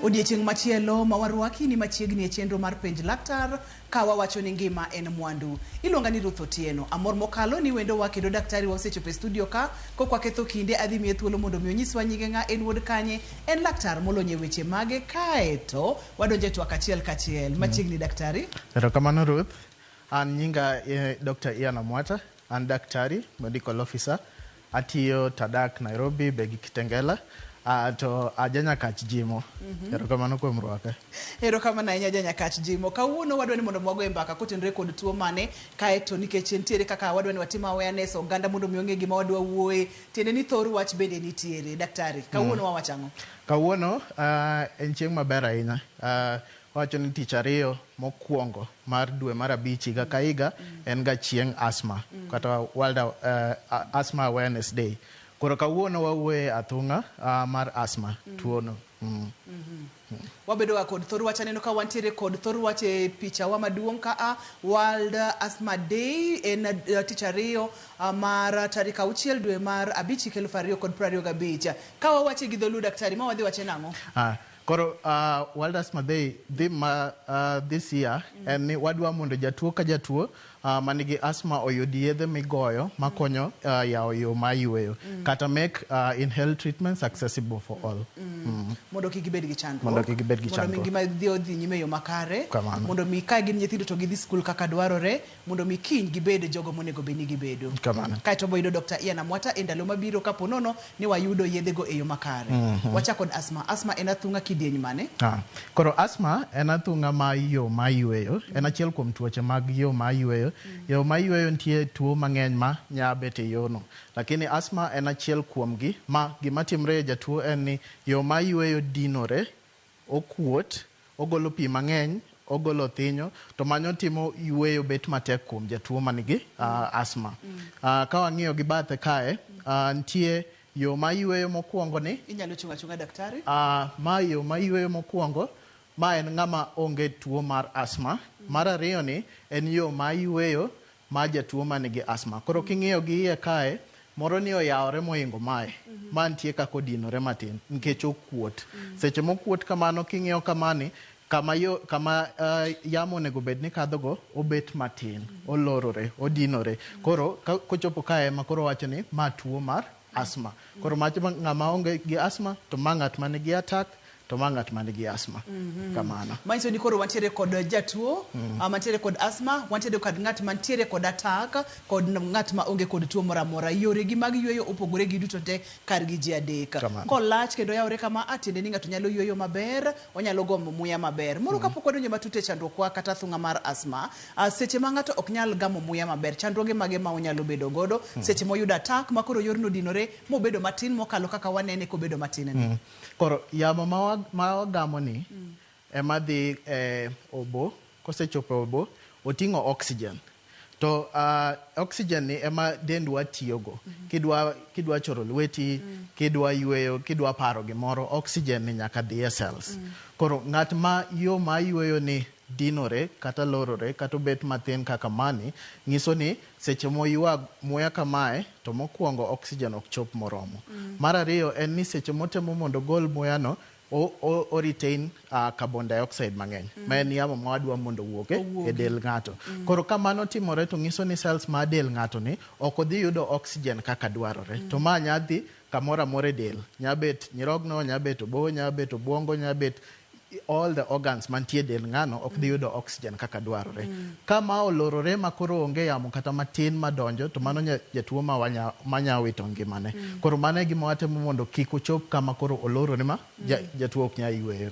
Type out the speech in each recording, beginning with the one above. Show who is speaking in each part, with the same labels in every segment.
Speaker 1: Odiechieng' machielo ma warwaki ni machiegni e chenro mar Penj Laktar ka wawacho ni ngima en mwandu. Iluonga ni Ruth Otieno. Amor mokalo ni wendowa kendo daktari wa osechopo e studio ka. Kok waketho kinde adhi miye thuolo mondo mi onyiswa nyinge ng'a, en wuod kanye, en laktar molony e weche mage kaeto wadonjo e twak achiel kachiel. Machiegni daktari.
Speaker 2: Erokamano Ruth. An nyinga Dr. Ian Amwata. An daktari, medical officer. Atiyo tadak Nairobi be gi Kitengela. To aja Nyakach Jimo. Erokamano kuom rwaka.
Speaker 1: Erokamano ahinya ja Nyakach Jimo. Kawuono wadwa ni mondo wagoye mbaka kotenore kod tuo mane, kaeto nikech nitiere kaka wadwa ni watim awareness oganda mondo mi ong'e gima wadwa wuoye. Tiende ni thor wach bende nitiere. Daktari, kawuono wawacho ang'o?
Speaker 2: Kawuono en chieng' maber ahinya. Wawacho ni tich ariyo mokwongo mar dwe mar abich higa ka higa en ga chieng' asthma kata World Asthma Awareness Day. Koro kawuono wawuoye athung'a mar asthma, tuono.
Speaker 1: Wabedo ga kod thor wach, aneno ka wantiere kod thor wach e picha wa maduong' ka a World Asthma Day en tich ariyo mar tarik 6 dwe mar 5 hik 2025. Ka wawache gi dholuo daktari, ma wadhi wache nang'o?
Speaker 2: Koro World Asthma Day theme ma this year en ni wadwa mondo jatuo ka jatuo manigi asthma oyud yedhe migoyo makonyo yawo yo mar yweyo kata make inhaled treatments accessible for all.
Speaker 1: Mondo kik gibed gi chandruok.
Speaker 2: Mondo kik gibed gi
Speaker 1: Mondo mi
Speaker 2: chandruok.
Speaker 1: ngima dhi odhi nyime e yo makare.
Speaker 2: Kamano.
Speaker 1: Mondo mi ka gin nyithindo to gidhi skul kaka dwarore. Mondo mi kiny gibed jogo monego bed ni gibedo.
Speaker 2: Kamano.
Speaker 1: Kaeto wabo yudo Dr. Ian Amwata e ndalo mabiro kapo nono ni wayudo yedhego e yo makare. Wachak kod asthma. Asthma en athung'a kidieny mane?
Speaker 2: Koro asthma en athung'a ma yo mar yweyo. En achiel kuom tuoche mag yo mar yweyo. Yo mar yweyo nitie tuo mang'eny ma nya bet e yono. Lakini asthma en achiel kuomgi ma gima timre e jatuo en ni yo mar yweyo dinore, okuot, ogolo pi mang'eny, ogolo thinyo, to mano timo yweyo bet matek kuom jatuo manigi asthma. Ka wang'iyo gi bathe kae, nitie yo mar yweyo mokwongo ni.
Speaker 1: Inyalo chung' achung'a daktari?
Speaker 2: Ma yo mar yweyo mokwongo, ma en ng'ama onge tuo mar asthma. Mar ariyo ni en yo mar yweyo mar jatuo manigi asthma. Koro king'iyo gi iye kae, moro ni oyawore mohingo mae. Ma nitie kaka odinore matin nikech okuot. Seche mokuot kamano king'iyo kamani, kama yo, kama yamo onego bed ni kadho go obet matin, olorore, odinore. Koro kochopo kae ema koro wacho ni ma tuo mar asthma. Koro mach ng'ama onge gi asthma to ma ng'at manigi attack to ma ng'at manigi asthma. Kamano.
Speaker 1: Manyiso ni koro wantiere kod jatuo mantiere kod asthma, wantiere kod ng'at mantiere kod attack, kod ng'at ma onge kod tuo moro amora. Yore gi mag yweyo opogore gi duto te kar gi ji adek.
Speaker 2: Kamano.
Speaker 1: Kolach kendo yawore kama, tiende ni ng'ato nyalo yweyo maber, onyalo gomo muya maber. Moro kapok wadonjo matut e chandruok wa kata athung'a mar asthma, seche ma ng'ato ok nyal gamo muya maber, chandruoge mage ma onyalo bedo godo seche moyudo attack ma koro yorno odinore mobedo matin mokalo kaka wanene kobedo matin ni.
Speaker 2: Koro yamo ma wagamo ni ema dhi e obo, kosechopo e obo oting'o oxygen. To oxygen ni ema dendwa tiyogo. Kidwa choro lweti, kidwa yweyo, kidwa paro gimoro, oxygen ni nyaka dhi e cells. Koro ng'at ma yo ma yweyo ni dinore kata lorore kata obet matin kaka mani, nyiso ni seche moywa muya kamae to mokwongo oxygen ok chop moromo. Mar ariyo en ni seche motemo mondo ogol muya no, o retain carbon dioxide mang'eny, ma en yamo ma wadwa mondo owuog e del ng'ato. Koro ka mano timore to nyiso ni cells ma del ng'ato ni ok odhi yudo oxygen kaka dwarore. To ma nya dhi kamoro amora e del. Nya bet nyirogno, nya bet obo, nya bet obwongo, nya bet all the organs mantie del ng'ano ok dhi yudo oxygen kaka dwarore. Ka ma olorore ma koro onge yamo kata matin madonjo to mano jatuo ma manya wito ngimane. Koro mano e gima watemo mondo kik ochop kama koro olorore ma jatuo ok nyal yweyo.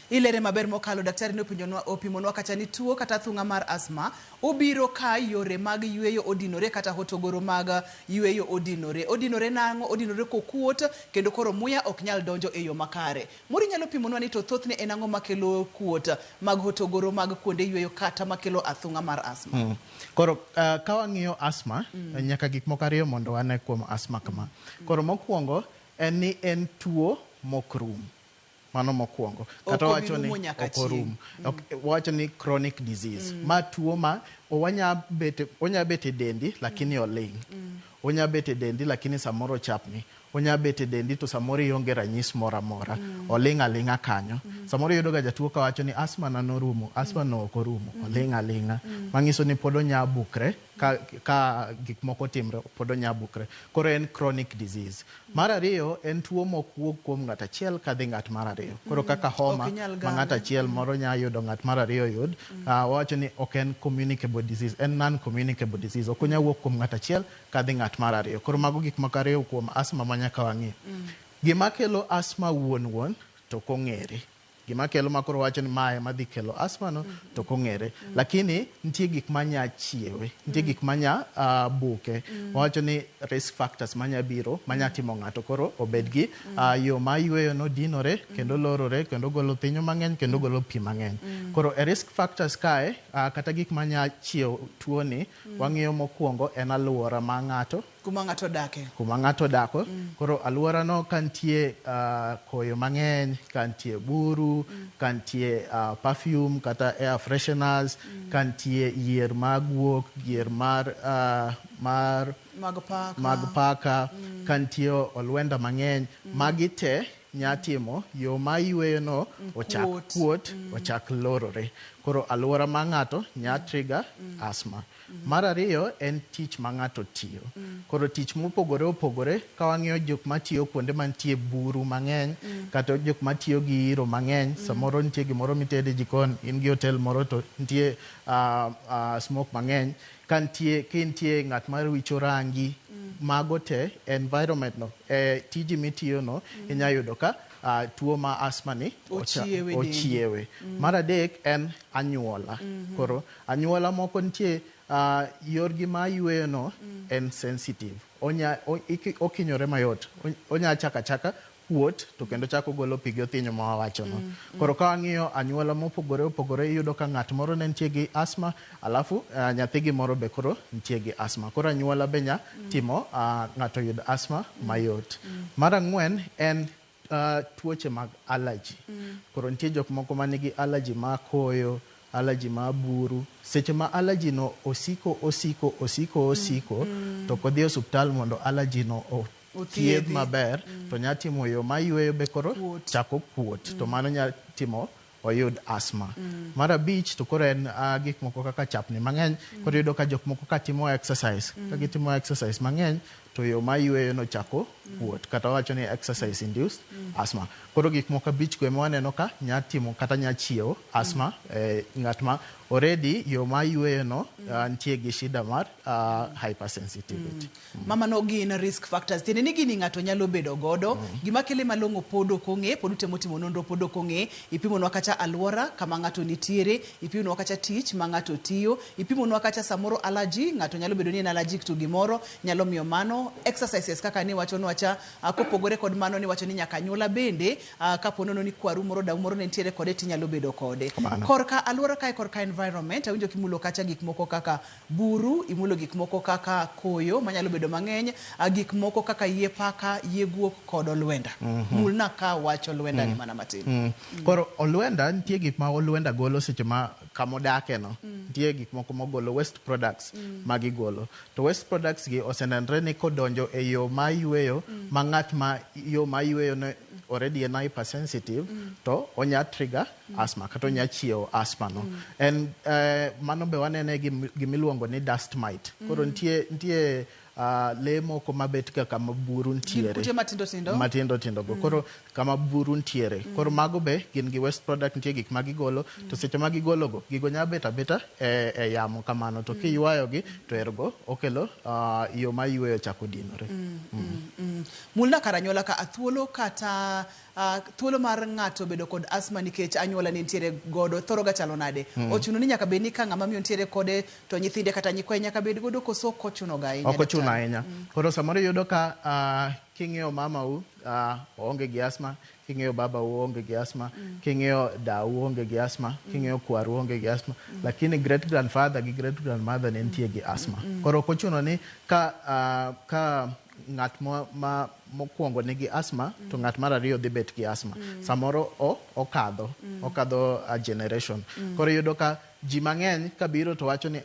Speaker 1: Ilere maber mokalo daktari ne opimonwa kacha ni tuo kata athung'a mar asthma obiro ka yore mag yweyo odinore kata hotogoro mag yweyo odinore. Odinore nang'o? Odinore kokuot kendo koro muya ok nyal donjo e yo makare. Moro inyalo pimonwa ni to thothne en ang'o makelo kuot mag hotogoro mag kuonde yweyo kata makelo athung'a mar asthma?
Speaker 2: Koro ka wang'iyo asthma, nyaka gik moko ariyo mondo wane kuom asthma kama. Koro mokwongo en ni en tuo mok rum. Mano mokwongo. Kata
Speaker 1: Ok
Speaker 2: wacho ni
Speaker 1: obi rumo nyaka
Speaker 2: ok orum.
Speaker 1: chieng'.
Speaker 2: Ok, wacho ni chronic disease. Ma tuo ma onya bet e dendi lakini oling'. Onya bet e dendi lakini samoro ochapni. Onya bet e dendi to samoro ionge ranyis moro amora. Oling' aling'a kanyo. Samoro iyudo ga jatuo kawacho ni asthma na norumo, asthma no ok orumo, oling' aling'a. Manyiso ni pod onya bukre ka gik moko timre pod onya bukre. Koro en chronic disease. Mar ariyo en tuo mok wuog kuom ng'at achiel kadhi ng'at mar ariyo. Koro kaka homa
Speaker 1: Ok inyal
Speaker 2: ma
Speaker 1: game.
Speaker 2: ng'at achiel moro nya yudo ng'at mar ariyo yud, wawacho ni ok en communicable disease, en non communicable disease. Ok onya wuok kuom ng'at achiel kadhi ng'at mar ariyo. Koro mago gik moko ariyo kuom asthma ma nyaka wang'i. Gima kelo asthma wuon wuon to ok ong'ere. Gima kelo ma koro wacho ni mae ema dhi kelo asthma no to ok ong'ere. Lakini nitie gik manya chiewe, nitie gik manya buke. Wawacho ni risk factors manya biro, manya timo ng'ato koro obed gi yo ma yweyo no dinore kendo lorore kendo golo thinyo mang'eny kendo golo pi mang'eny. Koro e risk factors kae kata gik manya chiewo tuo ni wang'iyo mokwongo en aluora ma ng'ato
Speaker 1: Kuma ng'ato odake.
Speaker 2: Kuma ng'ato odako. Koro aluora no ka nitie koyo mang'eny, ka nitie buru, ka nitie perfume kata air fresheners, ka nitie yier mar guok, yier mar
Speaker 1: Mag paka.
Speaker 2: Mag paka, ka nitie olwenda mang'eny, magi te nya timo yo ma yweyo no ochak
Speaker 1: Kuot.
Speaker 2: Kuot, ochak lorore. Koro aluora ma ng'ato nya trigger asthma. Mar ariyo en tich ma ng'ato tiyo. Koro tich mopogore opogore, ka wang'iyo jok matiyo kuonde mantie buru mang'eny, kata jok matiyo gi iro mang'eny, samoro nitie gimoro mitede e jikon, in gi hotel moro to nitie smoke mang'eny, ka nitie kintie ng'at ma wicho rangi, mago te environment no, tiji mitiyo no, inya yudo ka tuo ma asthma ni
Speaker 1: Ochiewe dendi.
Speaker 2: Ochiewe. Mar adek en anyuola. Koro anyuola moko nitie yorgi ma yweyo no en sensitive. Onya okinyore mayot. Onya chako achaka kuot to kendo chako golo pi gi othinyo ma wawacho no. Koro ka wang'iyo anyuola mopogore opogore iyudo ka ng'at moro ne nitie gi asthma alafu nyathigi moro be koro nitie gi asthma. Koro anyuola be nya timo ng'ato yud asthma mayot. Mar ang'wen en tuoche mag allergy. Koro nitie jok moko manigi allergy mar koyo, allergy mar buru. Seche ma allergy no osiko osiko osiko osiko to ok odhi e osuptal mondo allergy no othiedh
Speaker 1: Othiedhi.
Speaker 2: Maber to nya timo yo ma yweyo be koro
Speaker 1: Kuot.
Speaker 2: Chako kuot to mano nya timo oyud asthma. Mar abich to koro en gik moko kaka chapni mang'eny. Koro iyudo ka jok moko ka timo exercise, ka gitimo exercise mang'eny to yo ma yweyo no chako kuot kata wawacho ni exercise induced asthma. Koro gik moko abich go ema waneno ka nya timo kata nya chiewo asthma ng'at ma already yo ma yweyo no nitie gi shida mar hypersensitivity.
Speaker 1: Mama no gin risk factors. Tiende ni gini ng'ato nyalo bedo godo. Gima kele malong'o pod ok ong'e, pod utemo timo nonro pod ok ong'e. Ipimonwa kata aluora kama ng'ato nitiere, ipimonwa kata tich ma ng'ato tiyo, ipimonwa kata samoro allergy, ng'ato nyalo bedo ni en allergic to gimoro, nyalo miyo mano. Exercises kaka niwachonwa cha, kopogore kod mano niwacho ni nyaka anyuola bende, kapo nono ni kwaru moro dau moro ne nitiere kode tinyalo bedo kode.
Speaker 2: Kamano.
Speaker 1: Korka aluora kae korka environment, awinjo kimulo kacha gik moko kaka buru, imulo gik moko kaka koyo manyalo bedo mang'eny, gik moko kaka yie paka, yie guok kod olwenda. Mulna ka wach olwenda ni mana matin.
Speaker 2: Koro olwenda nitie gik ma olwenda golo seche ma kamodake no. Nitie gik moko mogolo waste products ma gigolo. To waste products gi osenenre ni kodonjo e yo ma yweyo ma ng'at ma yo ma yweyo no already en hypersensitive to onya trigger asthma kata onya chiewo asthma no. En mano be wanene gi gimiluongo ni dust mite. Koro nitie lee moko mabet ga kama buru ntiere.
Speaker 1: Kute matindo tindo.
Speaker 2: Matindo tindo go. Koro kama buru ntiere. Koro mago be gin gi waste product nitie gik ma gigolo to seche ma gigolo go gigo nya bet abeta e yamo kamano to kiywayo gi to ergo okelo yo ma yweyo chako dinore.
Speaker 1: Mulna kar anyuola ka thuolo kata thuolo mar ng'ato bedo kod asthma nikech anyuola ne nitiere godo thoro ga chalo nade? Ochuno ni nyaka bed ni ka ng'ama miyo nitiere kode to nyithinde kata nyikwaye nyaka bed godo koso ok ochuno ga ahinya?
Speaker 2: Ok ochuno
Speaker 1: daktari?
Speaker 2: Ahinya. Koro samoro iyudo ka king'iyo mamau oonge gi asthma, king'iyo babau oonge gi asthma, king'iyo dau oonge gi asthma, king'iyo kwaru oonge gi asthma, lakini great grandfather gi great grandmother ne nitie gi asthma. Koro ok ochuno ni ka ng'at ma mokwongo nigi asthma to ng'at mar ariyo dhi bet gi asthma. Samoro okadho a generation. Koro iyudo ka ji mang'eny kabiro to wacho ni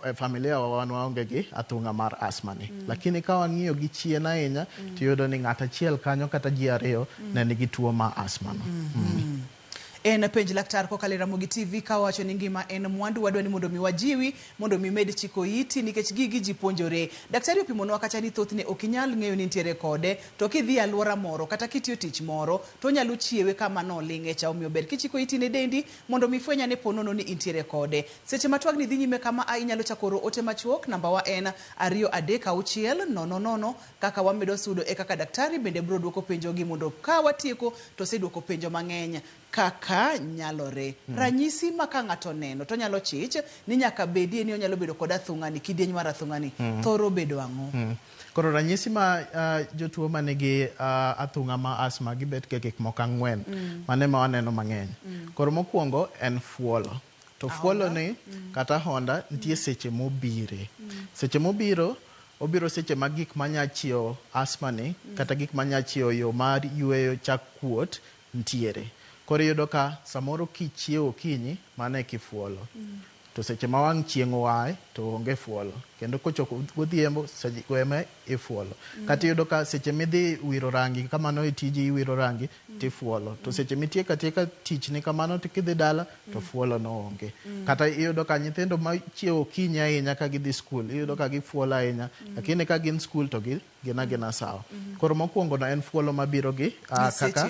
Speaker 2: e familia wa wan waonge gi athung'a mar asthma ni. Lakini ka wang'iyo gi chien ahinya, tiyudo ni ng'at achiel kanyo kata ji ariyo ne nigi tuo mar asthma no.
Speaker 1: En Penj Laktar kokalo e Ramogi TV ka wawacho ni ngima en mwandu, wadwa ni mondo mi wajiwi mondo mi med chiko iti nikech gigi ji puonjore. Daktari opimonwa kacha ni thothne ok inyal ng'eyo ni nitiere kode to kidhi e aluora moro kata kitiyo tich moro to onyalo chiewe kama noling'e cha, omiyo ber kichiko iti ne dendi mondo mi ifweny ane ponono ni intiere kode. Seche ma twagni dhi nyime kama a inyalo chako oro ote machuok, namba wa en 2 3 6 0 0 0. Kaka wamedo sudo e kaka daktari bende biro duoko penjogi mondo ka watieko to oseduoko penjo mang'eny kaka nyalore. Ranyisi ma ka ng'ato oneno to onyalo chich ni nyaka bedie ni onyalo bedo kod athung'ani, kidieny mar athung'ani, thoro bedo ang'o?
Speaker 2: Koro ranyisi ma jotuo manigi athung'a ma asthma gibet ga gik moko ang'wen. Mano ema waneno mang'eny. Koro mokwongo en fuolo. To fuolo ni kata honda nitie seche mobire. Seche mobiro, obiro seche ma gik manya chiewo asthma ni kata gik manya chiewo yo mar yweyo chak kuot ntiere. Koro iyudo ka samoro kichiewo okinyi mano eka ifuolo. To seche ma wang' chieng' oae to onge fuolo. Kendo kochopo godhiambo seche go ema ifuolo. Kata iyudo ka seche midhi wiro rangi kamano e tiji iwiro rangi tifuolo. To seche mitieko atieka tichni kamano to kidhi dala to fuolo no onge. Kata iyudo ka nyithindo machiewo okinyi ahinya ka gidhi skul iyudo ka gifuolo ahinya. Lakini ka gin skul to gin agina sawa. Koro mokwongo no en fuolo mabiro gi kaka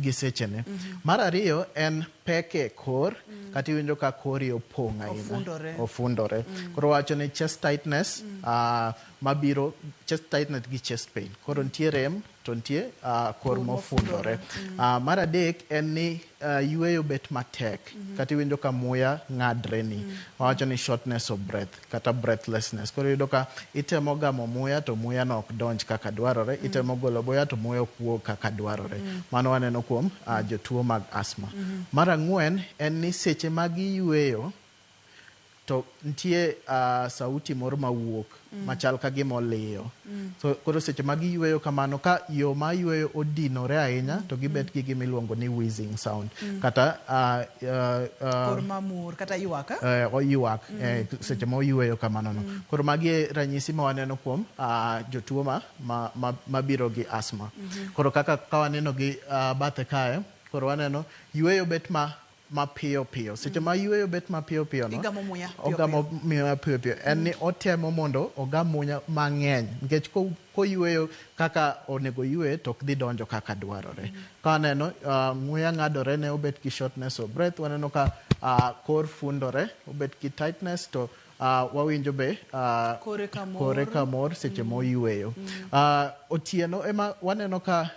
Speaker 2: gi sechene. Mar ariyo en pek e kor kata iwinjo ka kori opong' ahinya.
Speaker 1: Ofundore.
Speaker 2: Ofundore. Koro wacho ni chest tightness mabiro chest tightness gi chest pain. Koro nitie rem to nitie kor mofundore. Mar adek en ni yweyo bet matek kata iwinjo ka muya ng'adre ni. Wawacho ni shortness of breath kata breathlessness. Koro iyudo ka itemo gamo muya to muya no ok donj kaka dwarore. Itemo golo muya to muya ok wuog kaka dwarore. Mano waneno kuom jotuo mag asthma. Mar ang'wen en ni seche ma giyweyo to nitie sauti moro mawuok machal ka gima oliyo. So, koro seche ma giyweyo kamano ka yo ma yweyo odinore ahinya to gibet gi gima iluongo ni wheezing sound. Kata
Speaker 1: Kor mamor kata ywak.
Speaker 2: Oywak seche ma oyweyo kamano no. Koro magi e ranyisi ma waneno kuom jotuo mabiro gi asthma. Koro kaka ka waneno gi bathe kae, koro waneno yweyo bet ma mapiyo piyo. Seche ma yweyo bet mapiyo piyo no,
Speaker 1: Igamo muya piyo
Speaker 2: ogamo
Speaker 1: piyo.
Speaker 2: muya piyo piyo. En ni otemo mondo ogam muya mang'eny nikech koyweyo kaka onego ywe to ok dhi donjo kaka dwarore. Ka waneno muya ng'adore ne obet gi shortness of breath, waneno ka kor fundore, obet gi tightness to wawinjo be
Speaker 1: Kore kamor.
Speaker 2: kore kamor seche moyweyo. Otieno ema waneno ka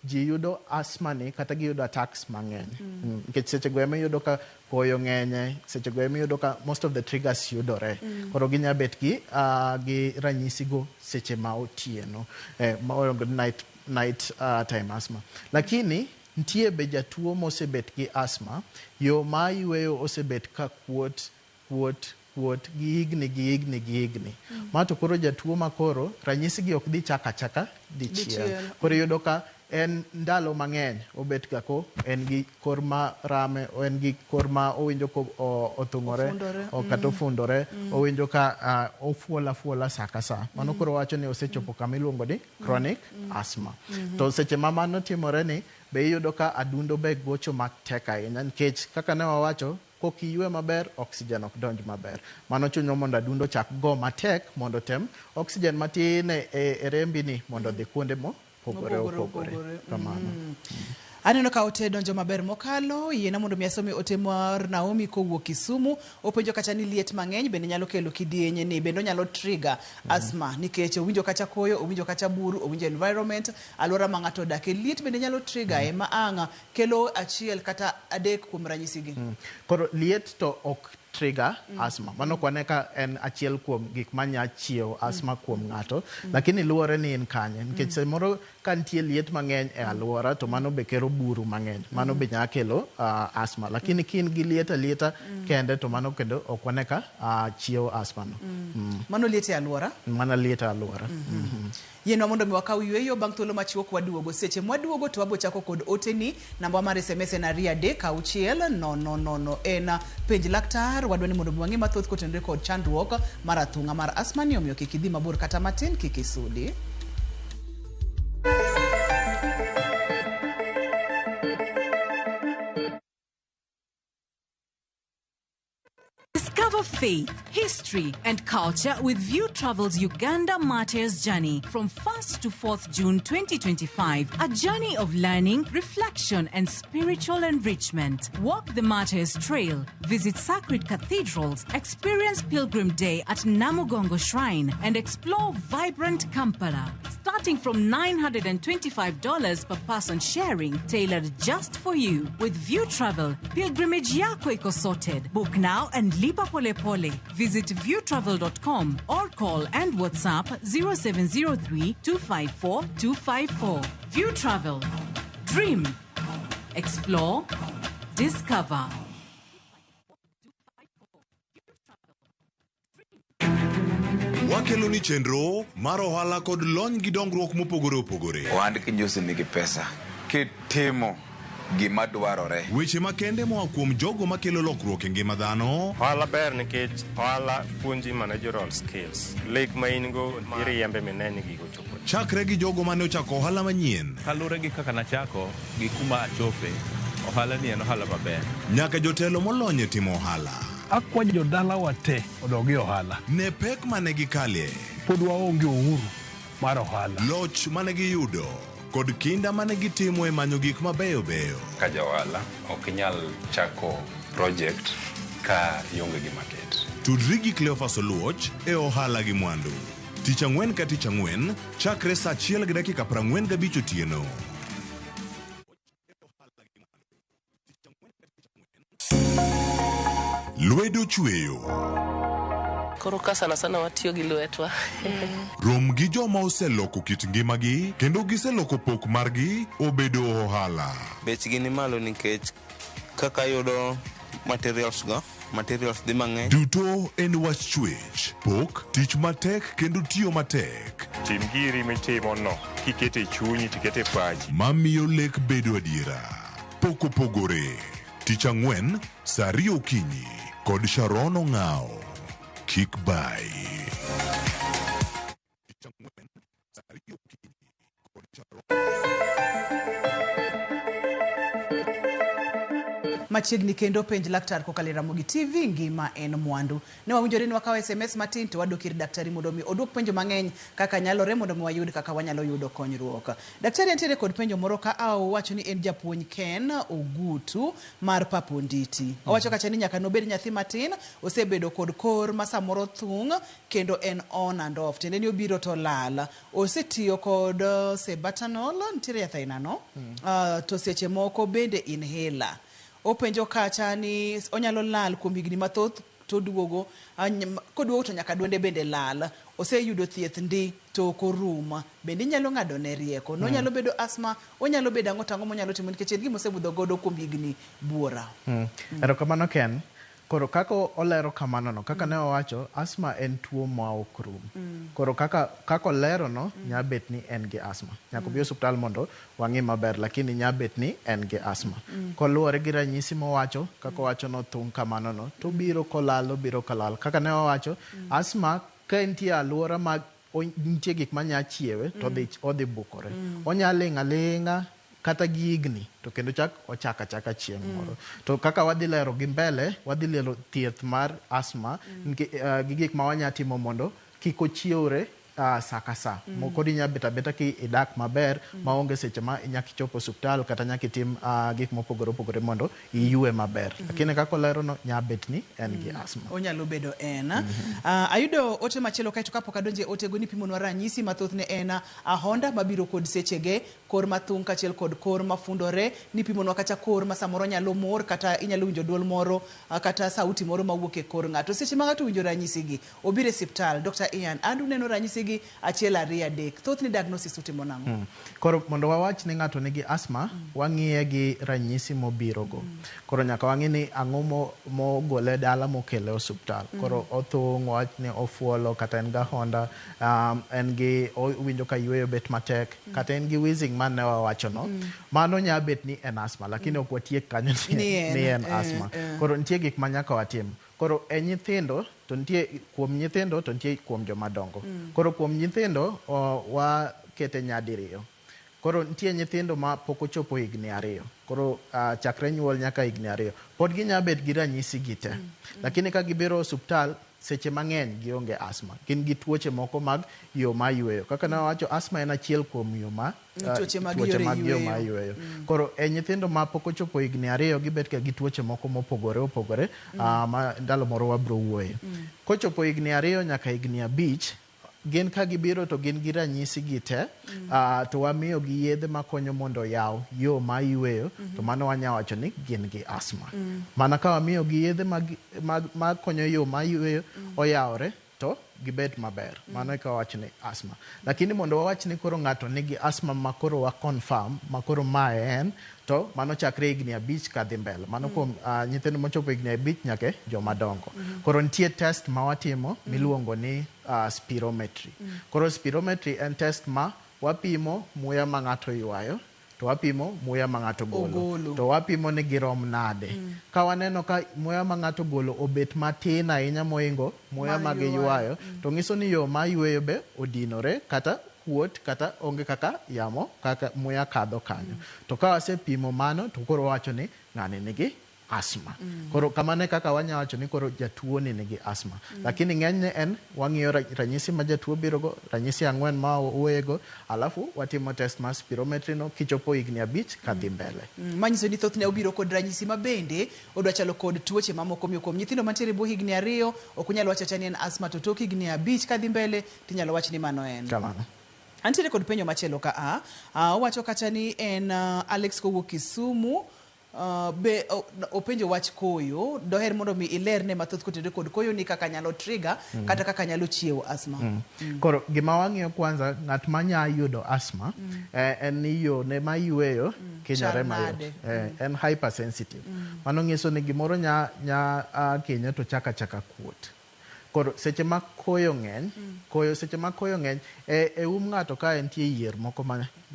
Speaker 2: ji yudo asthma ni kata giyudo attacks mang'eny. Nikech seche go ema iyudo ka koyo ng'enye, seche go ema iyudo ka most of the triggers yudore. Koro ginya bet gi ranyisi go seche ma otieno. Ma waluongo ni night time asthma. Lakini nitie be jatuo mosebet gi asthma, yo ma yweyo osebet ka kuot, kuot, kuot gi higni gi higni gi higni. Ma to koro jatuo ma koro ranyisi gi ok dhi chak achaka dichiel.
Speaker 1: Dichiel.
Speaker 2: Koro iyudo ka en ndalo mang'eny obet ga ko en gi kor ma rame, en gi kor ma owinjo ko othung'ore,
Speaker 1: Ofundore.
Speaker 2: Kata ofundore, owinjo ka ofuolo afuola sa ka sa. Mano koro wacho ni osechopo kama iluongo ni chronic asthma. To seche ma mano timore ni be iyudo ka adundo be gocho matek ahinya nikech kaka ne wawacho kok iywe maber, oxygen ok donj maber. Mano chuno mondo adundo chak go matek mondo tem oxygen matin e rembi ni mondo odhi kuonde mopogore
Speaker 1: Mopogore
Speaker 2: opogore.
Speaker 1: opogore.
Speaker 2: Kamano.
Speaker 1: Aneno ka ote donjo maber mokalo. Yiena mondo mi asomi ote mar Naomi kowuok Kisumu. Openjo kacha ni liet mang'eny bende nyalo kelo kidienye ni bende onyalo trigger asthma nikech owinjo kacha koyo, owinjo kacha buru, owinjo environment, alwora ma ng'ato odakie. Liet bende nyalo trigger ema ang' kelo achiel kata adek kuom ranyisi gi.
Speaker 2: Koro liet to ok trigger asthma. Mano ok wane ka en achiel kuom gik manya chiewo asthma kuom ng'ato, lakini luwore ni in kanye. Nikech samoro ka nitie liet mang'eny e alwora to mano be kelo buru mang'eny. Mano be nya kelo asthma. Lakini ka in gi liet alieta kende to mano kendo ok wane ka chiewo asthma no.
Speaker 1: Mano liet e alwora?
Speaker 2: Mana liet e alwora.
Speaker 1: Yienwa mondo mi wakaw yweyo bang' thuolo machuok waduogo. Seche mwaduogo to wabo chako kod oteni. Namba mar SMS en 2 3 6 0 0 0. En penj laktar. laktar. Wadwa ni mondo mi wang'e mathoth kotenore kod chandruok mar athung'a mar asthma ni, omiyo kik idhi mabor kata matin, kik isudi.
Speaker 3: Discover faith, history, and culture with View Travel's Uganda Martyrs Journey from 1st to 4th June 2025. A journey of learning, reflection, and spiritual enrichment. Walk the Martyrs Trail, visit sacred cathedrals, experience Pilgrim Day at Namugongo Shrine, and explore vibrant Kampala. Starting from $925 per person sharing, tailored just for you. With View Travel, pilgrimage yako iko sorted. Book now and lipa pole pole. Visit viewtravel.com or call and WhatsApp 0703 254 254. View Travel. Dream. Explore. Discover.
Speaker 4: Wakelo ni chenro mar ohala kod lony gi dongruok mopogore opogore.
Speaker 5: Ohand kinyosi nigi pesa kitimo gima dwarore.
Speaker 4: Weche makende moa kuom jogo makelo lokruok e ngima dhano.
Speaker 6: Ohala ber nikech ohala puonji managerial skills. Lek ma in go iriembe mine ni gigo chopo.
Speaker 4: Chakre gi jogo mane ochako ohala manyien.
Speaker 7: Kaluwore gi kaka nachako gi kuma achope, ohala ni en ohala maber.
Speaker 4: Nyaka jotelo molony e timo ohala.
Speaker 8: Akwa jodalawa te odog e ohala.
Speaker 4: Ne pek mane gikalie.
Speaker 8: Pod waonge uhuru mar ohala.
Speaker 4: Loch mane giyudo kod kinda mane gitimo e manyo gik mabeyo beyo.
Speaker 9: Ka ja ohala ok inyal chako project ka ionge gi market.
Speaker 4: Tudri gi Cleophas Oluoch e ohala gi mwandu. Tich ang'wen ka tich ang'wen chakre saa 1:45 otieno. Lwedo chweyo.
Speaker 10: Koro ka sana sana watiyo gi lwetwa.
Speaker 4: Rom gi joma oseloko kit ngimagi kendo giseloko pok margi obedo ohala.
Speaker 11: Bechgi ni malo nikech kaka yudo materials go, materials dhi mang'eny.
Speaker 4: Duto en wach chwech, pok, tich matek kendo tiyo matek.
Speaker 6: Tim giri mitimo no kikete chunyi tikete pachi.
Speaker 4: Mamiyo lek bedo adiera. Pok opogore. Tich ang'wen, saa 2 okinyi kod Sharon Ong'ao. Kik bai.
Speaker 1: Machiegni kendo penj laktar kokalo e Ramogi TV, ngima en mwandu. Ne wawinjore ni wakawo SMS matin to wadok ir daktari mondo mi odwok penjo mang'eny kaka nyalore mondo mi wayud kaka wanyalo yudo konyruok. Daktari nitiere kod penjo moro ka owacho ni en japuonj Ken Ogutu mar Paponditi. Owacho kacha ni nyaka nobed nyathi matin, osebedo kod kor ma samoro thung' kendo en on and off. Tiende ni obiro to lal. Osetiyo kod Sebatanol, nitiere yath aina no, to seche moko bende inhaler. Openjo kacha ni onyalo lal kuom higni mathoth to duogo, koduogo to nyaka duonde bende lal. Oseyudo thieth ndi to ok orum. Bende inyalo ng'ado ne rieko. Nonyalo bedo asthma, onyalo bedo ang'o to ang'o monyalo timo nikech en gima osebudho godo kuom higni buora.
Speaker 2: Erokamano Ken. Koro kaka olero kamano no, kaka ne owacho, asthma en tuo ma ok rum. Koro kaka olero no, nya bet ni en gi asthma. Nyaka obi osuptal mondo wang'i maber, lakini nya bet ni en gi asthma. Koluwore gi ranyisi mowacho, kaka owacho no thung' kamano no, to obiro kolal, obiro kolal. Kaka ne owacho, asthma ka entie alwora ma nitie gik manya chiewe, to odhi bukore. Onya ling' aling'a kata gi higni, to kendo chak ochak achaka chieng' moro. To kaka wadhi lero gi mbele, wadhi lero thieth mar asthma gi gik ma wanya timo mondo kik ochiewre sa ka sa. Moko inya bet abeta ki idak maber maonge seche ma nyaka ichop osuptal kata nyaka itim gik mopogore opogore mondo iyue maber. Lakini kaka olero no, nya bet ni en gi asthma.
Speaker 1: Onyalo bedo en. Ayudo ote machielo kaeto kapok adonje otego ni pimonwa ranyisi mathoth ne en ahonda mabiro kod sechege, kor mathung' kaachiel kod kor mafundore, ni pimonwa kata kor ma samoro nyalo mor kata inyalo winjo duol moro kata sauti moro mawuok e kor ng'ato. Seche ma ng'ato winjo ranyisigi, obiro e osiptal. Dr. Ian, an uneno ranyisigi 1 2 3. Thothne diagnosis utimo nang'o?
Speaker 2: Koro mondo wawach ni ng'ato nigi asthma, wang'iye gi ranyisi mobirogo. Koro nyaka wang'i ni ang'o mogole dala mokele osuptal. Koro othung', wawach ni ofuolo, kata en gi ahonda, en gi owinjo ka yueyo bet matek, kata en gi wheezing mane wawacho no. Mano nya bet ni en asthma, lakini ok watiek kanyo ni en asthma. Koro nitie gik ma nyaka watim. Koro e nyithindo to nitie kuom nyithindo to nitie kuom joma dongo. Koro kuom nyithindo wakete nyadiriyo. Koro nitie nyithindo ma pok ochopo higni 2. Koro chakre nyuol nyaka higni 2. Pod ginya bet gi ranyisi gi te. Lakini ka gibiro osuptal, seche mang'eny gionge asthma. Gin gi tuoche moko mag yo ma yweyo. Kaka ne wawacho, asthma en achiel kuom yo ma
Speaker 1: tuoche mag
Speaker 2: tuoche
Speaker 1: yore
Speaker 2: mag yo ma
Speaker 1: yweyo.
Speaker 2: yweyo. Koro e nyithindo ma pok ochopo higni 2 gibet ga gi tuoche moko mopogore opogore, ma ndalo moro wabro wuoye. Kochopo higni 2 nyaka higni 5, gin ka gibiro to gin gi ranyisi gi te, to wamiyo gi yedhe makonyo mondo oyaw yo ma yweyo, to mano wanya wacho ni gin gi asthma. Mana ka wamiyo gi yedhe makonyo yo ma yweyo oyawre, to gibet maber. Mano eka wawach ni asthma. Lakini mondo wawach ni koro ng'ato nigi asthma ma koro wa confirm, ma koro mae en, to mano chakre higni 5 kadhi mbele. Mano kuom nyithindo mochopo higni 5 nyaka joma dongo. Koro nitie test ma watimo miluongo ni spirometry. Koro spirometry en test ma wapimo muya ma ng'ato ywayo, to wapimo muya ma ng'ato golo. To wapimo ni girom nade. Ka waneno ka muya ma ng'ato golo obet matin ahinya mohingo muya ma giywayo, to nyiso ni yo ma yweyo be odinore kata kuot kata onge kaka yamo kaka muya kadho kanyo. To ka wasepimo mano to koro wawacho ni ng'ani nigi asthma. Koro kamano e kaka wanya wacho ni koro jatuo ni nigi asthma. Lakini ng'enyne en wang'iyo ranyisi ma jatuo biro go, ranyisi 4 ma owuoyego, alafu watimo test mar spirometry no kichopo higni 5 kadhi mbele.
Speaker 1: Manyiso ni thothne obiro kod ranyisi ma bende odwa chalo kod tuoche mamoko. Omiyo kuom nyithindo mantiere e bwo higni 2 ok unyal wacho awacha ni en asthma, to tok higni 5 kadhi mbele tinyalo wach ni mano en.
Speaker 2: Kamano.
Speaker 1: Antiere kod penjo machielo ka a. Owacho kacha ni en Alex kowuok Kisumu. Be openjo wach koyo, doher mondo mi ilerne mathoth kotenore kod koyo ni kaka nyalo trigger kata kaka nyalo chiewo asthma.
Speaker 2: Koro gima wang'iyo kwanza, ng'at ma nya yudo asthma, en ni yo ne ma yweyo kinyore mayot. En hypersensitive. Mano nyiso ni gimoro nya kinye to chaka chaka kuot. Koro seche ma koyo ng'eny, koyo seche ma koyo ng'eny, e um ng'ato ka entie yier moko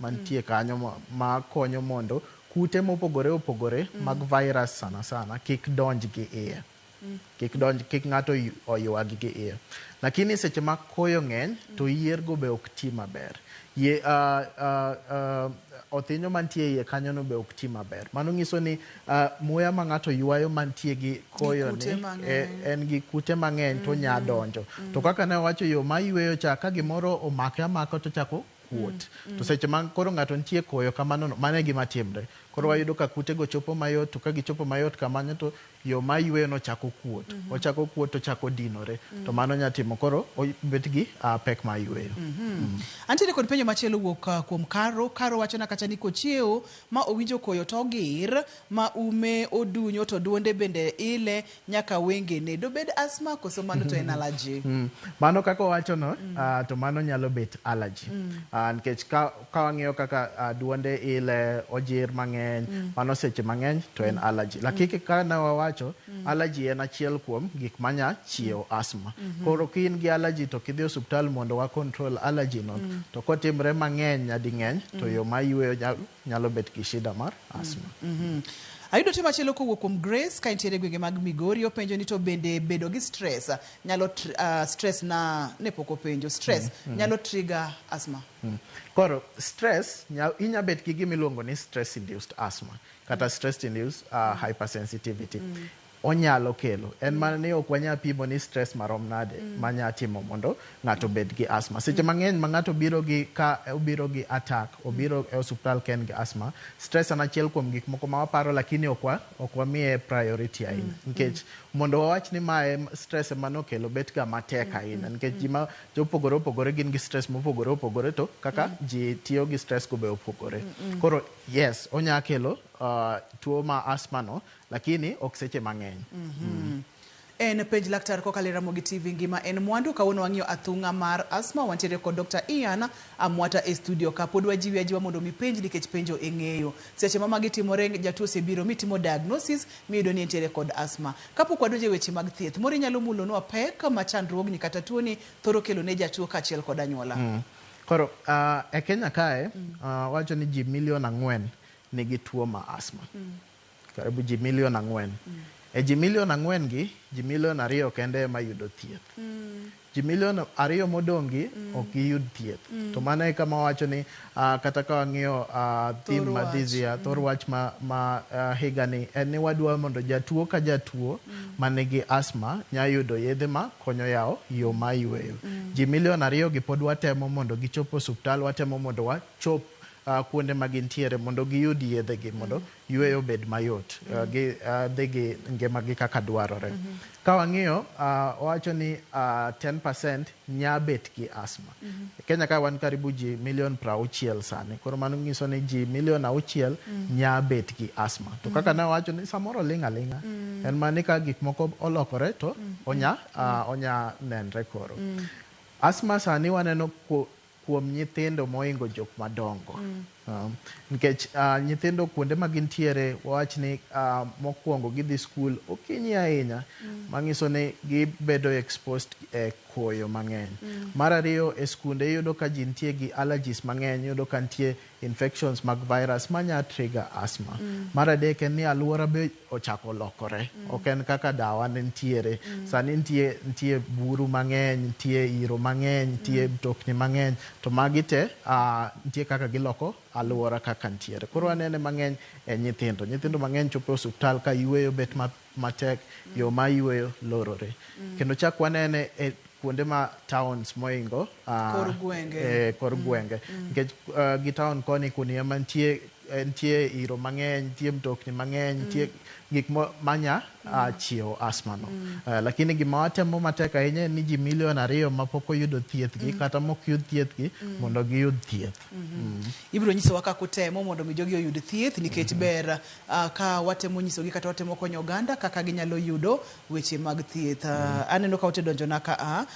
Speaker 2: mantie kanyo ma konyo mondo kute mopogore opogore mag virus sana sana kik donj gi iye. Kik donj, kik ng'ato oywag gi iye. Lakini seche ma koyo ng'eny to yier go be ok ti maber. Yie, othinyo mantie iye kanyo no be ok ti maber. Mano nyiso ni muya ma ng'ato ywayo mantie gi koyo ni, en gi kute mang'eny to nya donjo. To kaka ne wawacho yo ma yweyo cha, ka gimoro omake amaka to chako kuot. To seche ma koro ng'ato nitie koyo kamano no, mano e gima timre. Koro wayudo ka kutego chopo mayot, to ka gichopo mayot kamano to yo ma yweyo no chako kuot. Ochako kuot to chako dinore. To mano nya timo koro obet gi pek ma yweyo.
Speaker 1: Antiere kod penjo machielo wuok kuom Karo. Karo wacho na kacha ni kochiewo ma owinjo koyo to ogir, ma ume odunyo to duonde bende ile nyaka wengene. Dobed asthma koso mano to en allergy?
Speaker 2: Mano kaka owacho no, to mano nyalo bet allergy. Nikech ka wang'iyo kaka duonde ile, ojir mang'eny, mano seche mang'eny to en allergy. Lakini ka ne wawacho, allergy en achiel kuom gik manya chiewo asthma. Koro ka in gi allergy to kidhi osuptal mondo wa control allergy no, to kotimre mang'eny nyading'eny, to yo ma yweyo nyalo bet gi shida mar asthma.
Speaker 1: Ayudo ote machielo kowuok kuom Grace ka entiere e gwenge mag Migori. Openjo ni to bende bedo gi stress nyalo stress na ne pok openjo stress nyalo trigger asthma.
Speaker 2: Koro stress inya bet gi gima iluongo ni stress induced asthma kata stress induced hypersensitivity. Onyalo kelo. En mana ni ok wanyal pimo ni stress marom nade manya timo mondo ng'ato obed gi asthma. Seche mang'eny ma ng'ato biro gi ka obiro gi attack, obiro e osuptal ka en gi asthma, stress en achiel kuom gik moko ma waparo lakini ok wamiye priority ahinya. Nikech mondo wawach ni mae stress ema nokelo bet ga matek ahinya. Nikech ji ma jopogore opogore gin gi stress mopogore opogore to kaka ji tiyo gi stress go be opogore. Koro yes, onya kelo tuo ma asthma no, lakini ok seche mang'eny.
Speaker 1: En penj laktar kokalo e Ramogi TV ngima en mwandu. Kawuono wang'iyo athung'a mar asthma. Wantiere kod Dr. Ian Amwata e studio ka. Pod wajiwi ajiwa mondo mi penj nikech penjo e ng'eyo. Seche ma magi timore, jatuo osebiro mitimo diagnosis miyudo ni entiere kod asthma. Kapok wadonjo e weche mag thieth, moro inyalo mulonwa pek ma chandruogni kata tuoni thoro kelo ne jatuo kaachiel kod anyuola.
Speaker 2: Koro e Kenya kae, wacho ni ji milion 4 nigi tuo ma asthma. Karibu ji milion 4. E ji milion 4 gi, ji milion 2 kende ema yudo thieth. Ji milion 2 modong' gi ok giyud thieth. To mano e kama wacho ni kata ka wang'iyo theme ma this year, thor wach ma higani en ni wadwa mondo jatuo ka jatuo manigi asthma nya yudo yedhe ma konyo yawo yo ma yweyo. Ji milion 2 gi pod watemo mondo gichop osuptal, watemo mondo wachop kuonde ma gintiere mondo giyud yedhe gi mondo yweyo obed mayot, gi dhi gi ngimagi kaka dwarore. Ka wang'iyo, owacho ni 10% nya bet gi asthma. Kenya ka wan karibu ji milion 60 sani. Koro mano nyiso ni ji milion 6 nya bet gi asthma. To kaka ne owacho ni samoro ling' aling'a. En mana ni ka gik moko olokore to onya nenre koro. Asthma sani waneno kuom nyithindo mohingo jok madongo. Nikech nyithindo kuonde ma gintiere wawach ni mokwongo gidhi skul okinyi ahinya, manyiso ni gibedo exposed e koyo mang'eny. Mar ariyo, e skunde iyudo ka ji nitie gi allergies mang'eny, iyudo ka nitie infections mag virus manya trigger asthma. Mar adek en ni alwora be ochako lokore. Ok en kaka dawa ne nitiere. Sani nitie buru mang'eny, nitie iro mang'eny, nitie mtokni mang'eny, to magi te nitie kaka giloko alwora kaka nitiere. Koro wanene mang'eny e nyithindo. Nyithindo mang'eny chopo e osuptal ka yweyo bet matek, yo ma yweyo lorore. Kendo chak wanene e kuonde ma towns moingo
Speaker 1: kor gwenge.
Speaker 2: Kor gwenge. Nikech gi town koni kuni ema nitie iro mang'eny, nitie mtokni mang'eny, nitie gik manya chiewo asthma no. Lakini gima watemo matek ahinya en ni ji milion 2 mapok oyudo thieth gi, kata mok yud thieth gi, mondo giyud thieth.
Speaker 1: Ibiro nyisowa kaka utemo mondo mi jogi oyud thieth, nikech ber ka watemo nyisogi kata watemo konyo oganda kaka ginyalo yudo weche mag thieth. Aneno ka ote donjona ka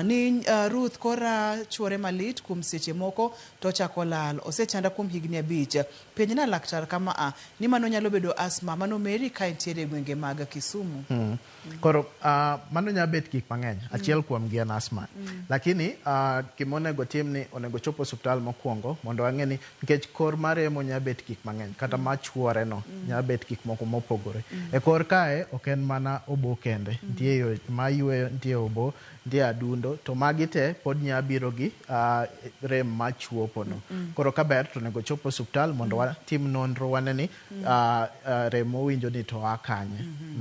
Speaker 1: ni Ruth kora chuore malit kuom seche moko to ochako lal. Osechanda kuom higni 5. Penjna laktar kama ni mano nyalo bedo asthma, mano Mary ka entiere e gwenge mag Kisumu.
Speaker 2: Koro mano nyalo bet gik mang'eny. Achiel kuom gi en asthma. Lakini gima onego tim ni onego chop osuptal mokwongo mondo wang'e ni nikech kor maremo nyalo bet gik mang'eny kata machuore no nyalo bet gik moko mopogore. E kor kae ok en mana obo kende. Nitie yo ma yweyo, nitie obo, nitie adundo, to magi te pod nyalo biro gi rem machuopo no. Koro kaber to onego chop osuptal mondo watim nonro wane ni rem mowinjo ni to a kanye.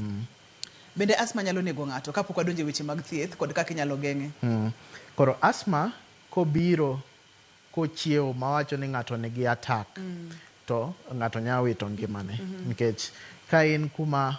Speaker 1: Bende asthma nyalo nego ng'ato kapok wadonjo e weche mag thieth kod kaka inyalo geng'e?
Speaker 2: Koro asthma kobiro kochiewo mawacho ni ng'ato nigi attack, to ng'ato nyalo wito ngimane. Nikech ka in kuma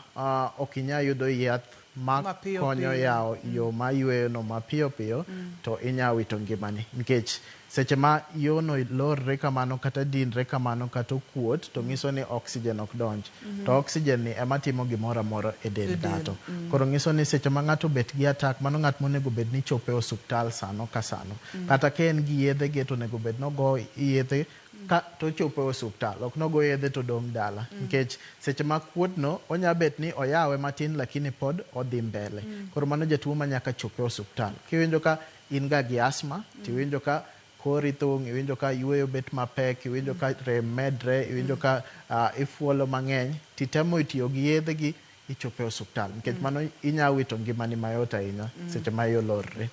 Speaker 2: ok inyal yudo yath ma konyo yawo yo ma yweyo no mapiyo piyo, to inyalo wito ngimani. Nikech seche ma yono lorre kamano kata dinre kamano kata okuot, to nyiso ni oxygen ok donj. To oxygen ni ema timo gimoro amora e del ng'ato. Koro nyiso ni seche ma ng'ato obet gi attack, mano ng'at monego bed ni chopo e osuptal sano ka sano. Kata ka en gi yedhe ge to onego bed nogo yedhe ka to chopo e osuptal. Ok nogo yedhe to dong' dala. Nikech seche ma kuot no, onya bet ni oyawe matin lakini pod odhi mbele. Koro mano jatuo ma nyaka chop e osuptal. Kiwinjo ka in ga gi asthma, tiwinjo ka kori thung', iwinjo ka yweyo bet mapek, iwinjo ka rem medre, iwinjo ka ifuolo mang'eny, titemo tiyo gi yedhe gi, ichopo e osuptal. Nikech mano inya wito ngimani mayot ahinya seche ma yo lorre.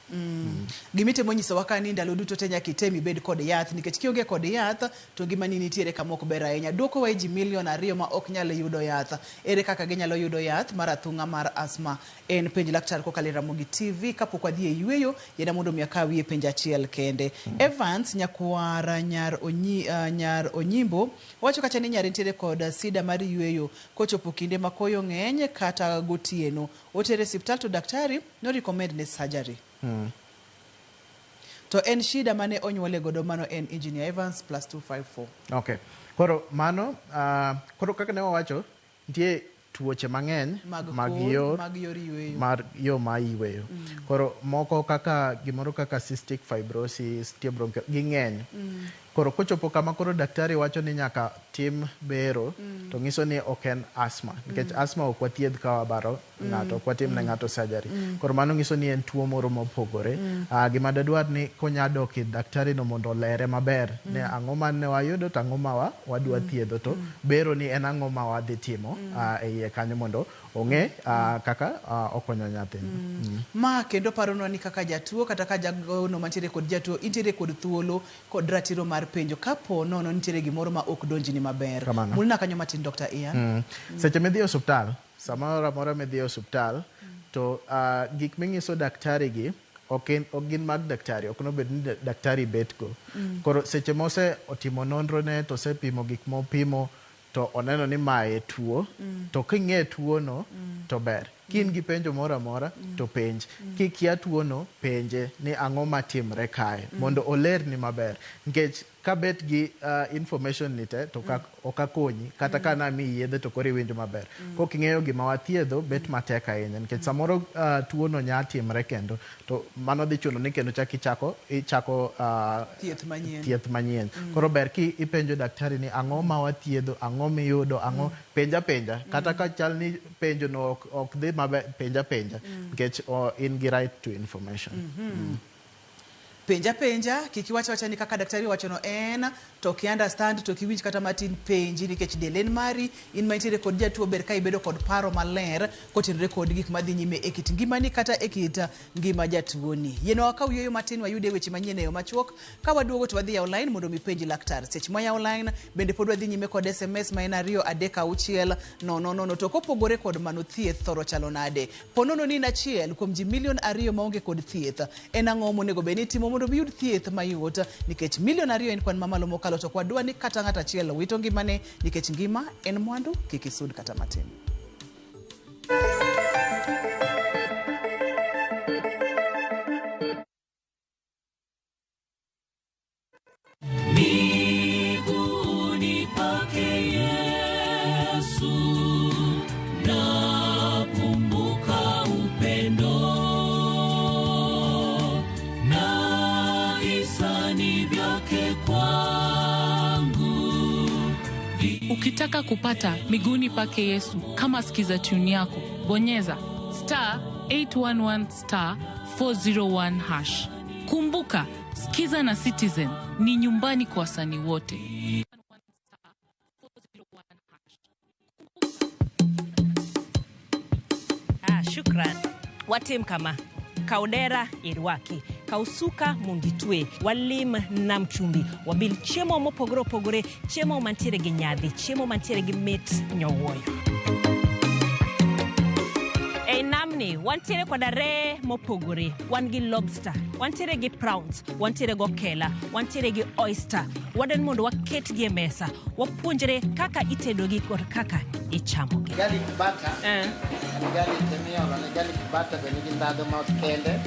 Speaker 1: Gimitemo nyisowa ka ni ndalo duto te nyaka item ibed kod yath, nikech kionge kod yath to ngimani nitiere kama ok ber ahinya. Dwokowa e ji milion 2 ma ok nyal yudo yath. Ere kaka ginyalo yudo yath mar athung'a mar asthma? En penj laktar kokalo e Ramogi TV. Kapok wadhi e yweyo, yiena mondo mi akawie penj achiel kende. Evans nyakwara nyar Onyimbo owacho kacha ni nyare nitiere kod sida mar yweyo kochopo kinde ma koyo ng'eny kata gotieno. Otere e osiptal to daktari no recommend ne surgery. To en shida mane onyuole godo, mano en Engineer Evans +254.
Speaker 2: Okay. Koro mano, koro kaka ne wawacho, nitie tuoche mang'eny
Speaker 1: mag
Speaker 2: yor,
Speaker 1: mag yor yweyo.
Speaker 2: Mar yo ma yweyo. Koro moko kaka gimoro kaka cystic fibrosis, nitie bronchial, ging'eny. Koro kochopo kama koro daktari wacho ni nyaka tim bero, to nyiso ni ok en asthma. Nikech asthma ok wathiedh ka wabaro ng'ato, ok watim ne ng'ato surgery. Koro mano nyiso ni en tuo moro mopogore. Gima dadwar ni konya dok ir daktari no mondo olere maber ni ang'o mane wayudo to ang'o ma wadwa thiedho to bero ni en ang'o ma wadhi timo e iye kanyo mondo ong'e kaka okonyo nyathino.
Speaker 1: Ma kendo paronwa ni kaka jatuo kata ka jagono mantiere kod jatuo intiere kod thuolo kod ratiro mar penjo kapo nono nitiere gimoro ma ok donjni maber.
Speaker 2: Kamano.
Speaker 1: Mulna kanyo matin Dr. Ian.
Speaker 2: Seche midhi e osuptal, samoro amora midhi e osuptal, to gik ming'iso daktari gi ok gin mag daktari, ok nobed ni daktari bet go. Koro seche mose otimo nonro ne to osepimo gik mopimo to oneno ni mae tuo, to king'e tuo no to ber. Ka in gi penjo moro amora to penj. Kikia tuo no, penje ni ang'o matimre kae mondo olerni maber. Nikech kabet gi information ni te to ok akonyi kata ka namiyi yedhe to koro iwinjo maber. Kok ing'eyo gima wathiedho bet matek ahinya nikech samoro tuo no nya timre kendo to mano dhi chuno ni kendo chak ichako
Speaker 1: thieth manyien.
Speaker 2: Thieth manyien. Koro ber ki ipenjo daktari ni ang'o ma wathiedho, ang'o miyudo, ang'o penja penja kata ka chal ni penjo no ok dhi maber, penja penja nikech in gi right to information.
Speaker 1: Penja penja, kik iwach wacha ni kaka daktari owachono en, to ok understand, to ok iwinj kata matin, penji nikech del en mari, in ma intiere kod jatuo ber ka ibedo kod paro maler kotenore kod gik madhi nyime e kit ngimani kata e kit ngima jatuoni. Yienwa wakaw yueyo matin wayude weche manyien e yo machuok, ka waduogo to wadhi yawo line mondo mi penj laktar. Seche mwayawo line bende pod wadhi nyime kod SMS ma en 2 3 6 0 0 to kopogore kod mano thieth thoro chalo nade? Po nono ni in achiel kuom ji milion 2 maonge kod thieth, en ang'o monego bed ni itimo mondo miyud thieth mayot nikech milion 2 en kwan mamalo mokalo to kwadwa ni kata ng'at achiel wito ngimane nikech ngima en mwandu, kik isud kata matin.
Speaker 12: Miguuni pake Yesu nakumbuka upendo na hisani vyake kwangu.
Speaker 13: Ukitaka kupata miguuni pake Yesu kama sikiza tune yako, bonyeza star 811 star 401 hash. Kumbuka, Sikiza na Citizen ni nyumbani kwa wasanii wote.
Speaker 14: Shukran. Watim kama kaudera irwaki, kausuka munditwe, walim nam chumbi, wabil chiemo mopogore opogore, chiemo mantiere gi nyadhi, chiemo mantiere gi mit nyowuoyo. Ei namni wantiere koda ree mopogore, wan gi lobster, wantiere gi prawns, wantiere gi okela, wantiere gi oyster. Wadwani mondo waketgi e mesa, wapuonjre kaka itedogi kod kaka ichamogi.
Speaker 15: Garlic butter. Garlic miolo ne garlic butter be nigi ndhadhu ma kende.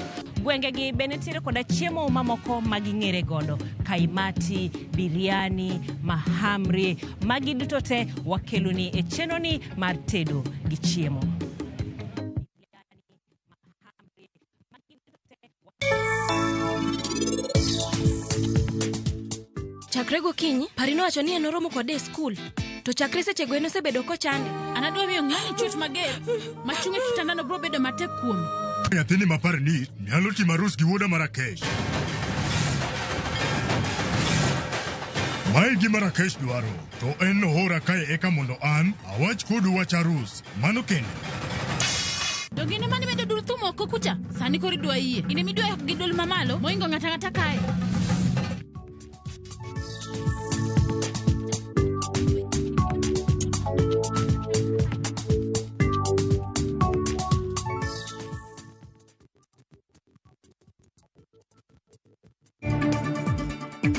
Speaker 14: Gwengegi be nitiere koda chiemo mamoko ma ging'ere godo, kaimati, biryani, mahamri, magi duto te wakeloni e chenroni mar tedo gi chiemo.
Speaker 16: Chakre gokinyi, Pari nowacho ni en oromo kode e skul. To chakre sechego en osebedo kochande.
Speaker 17: An adwa miyo ng'ani chwech mager ma chung' e kitandano biro bedo matek kuome.
Speaker 18: Nyathini mapar ni nyalo timo arus gi wuoda Marakesh. Mae gima Rakesh dwaro, to en nohora kae eka mondo an awach kodu wach arus. Mano kende.
Speaker 17: Donge in ema nimedo dul thum oko kucha? Sani koro idwa yie. In ema idwa ywak gi dwol mamalo mohingo ng'ato ang'ata kae.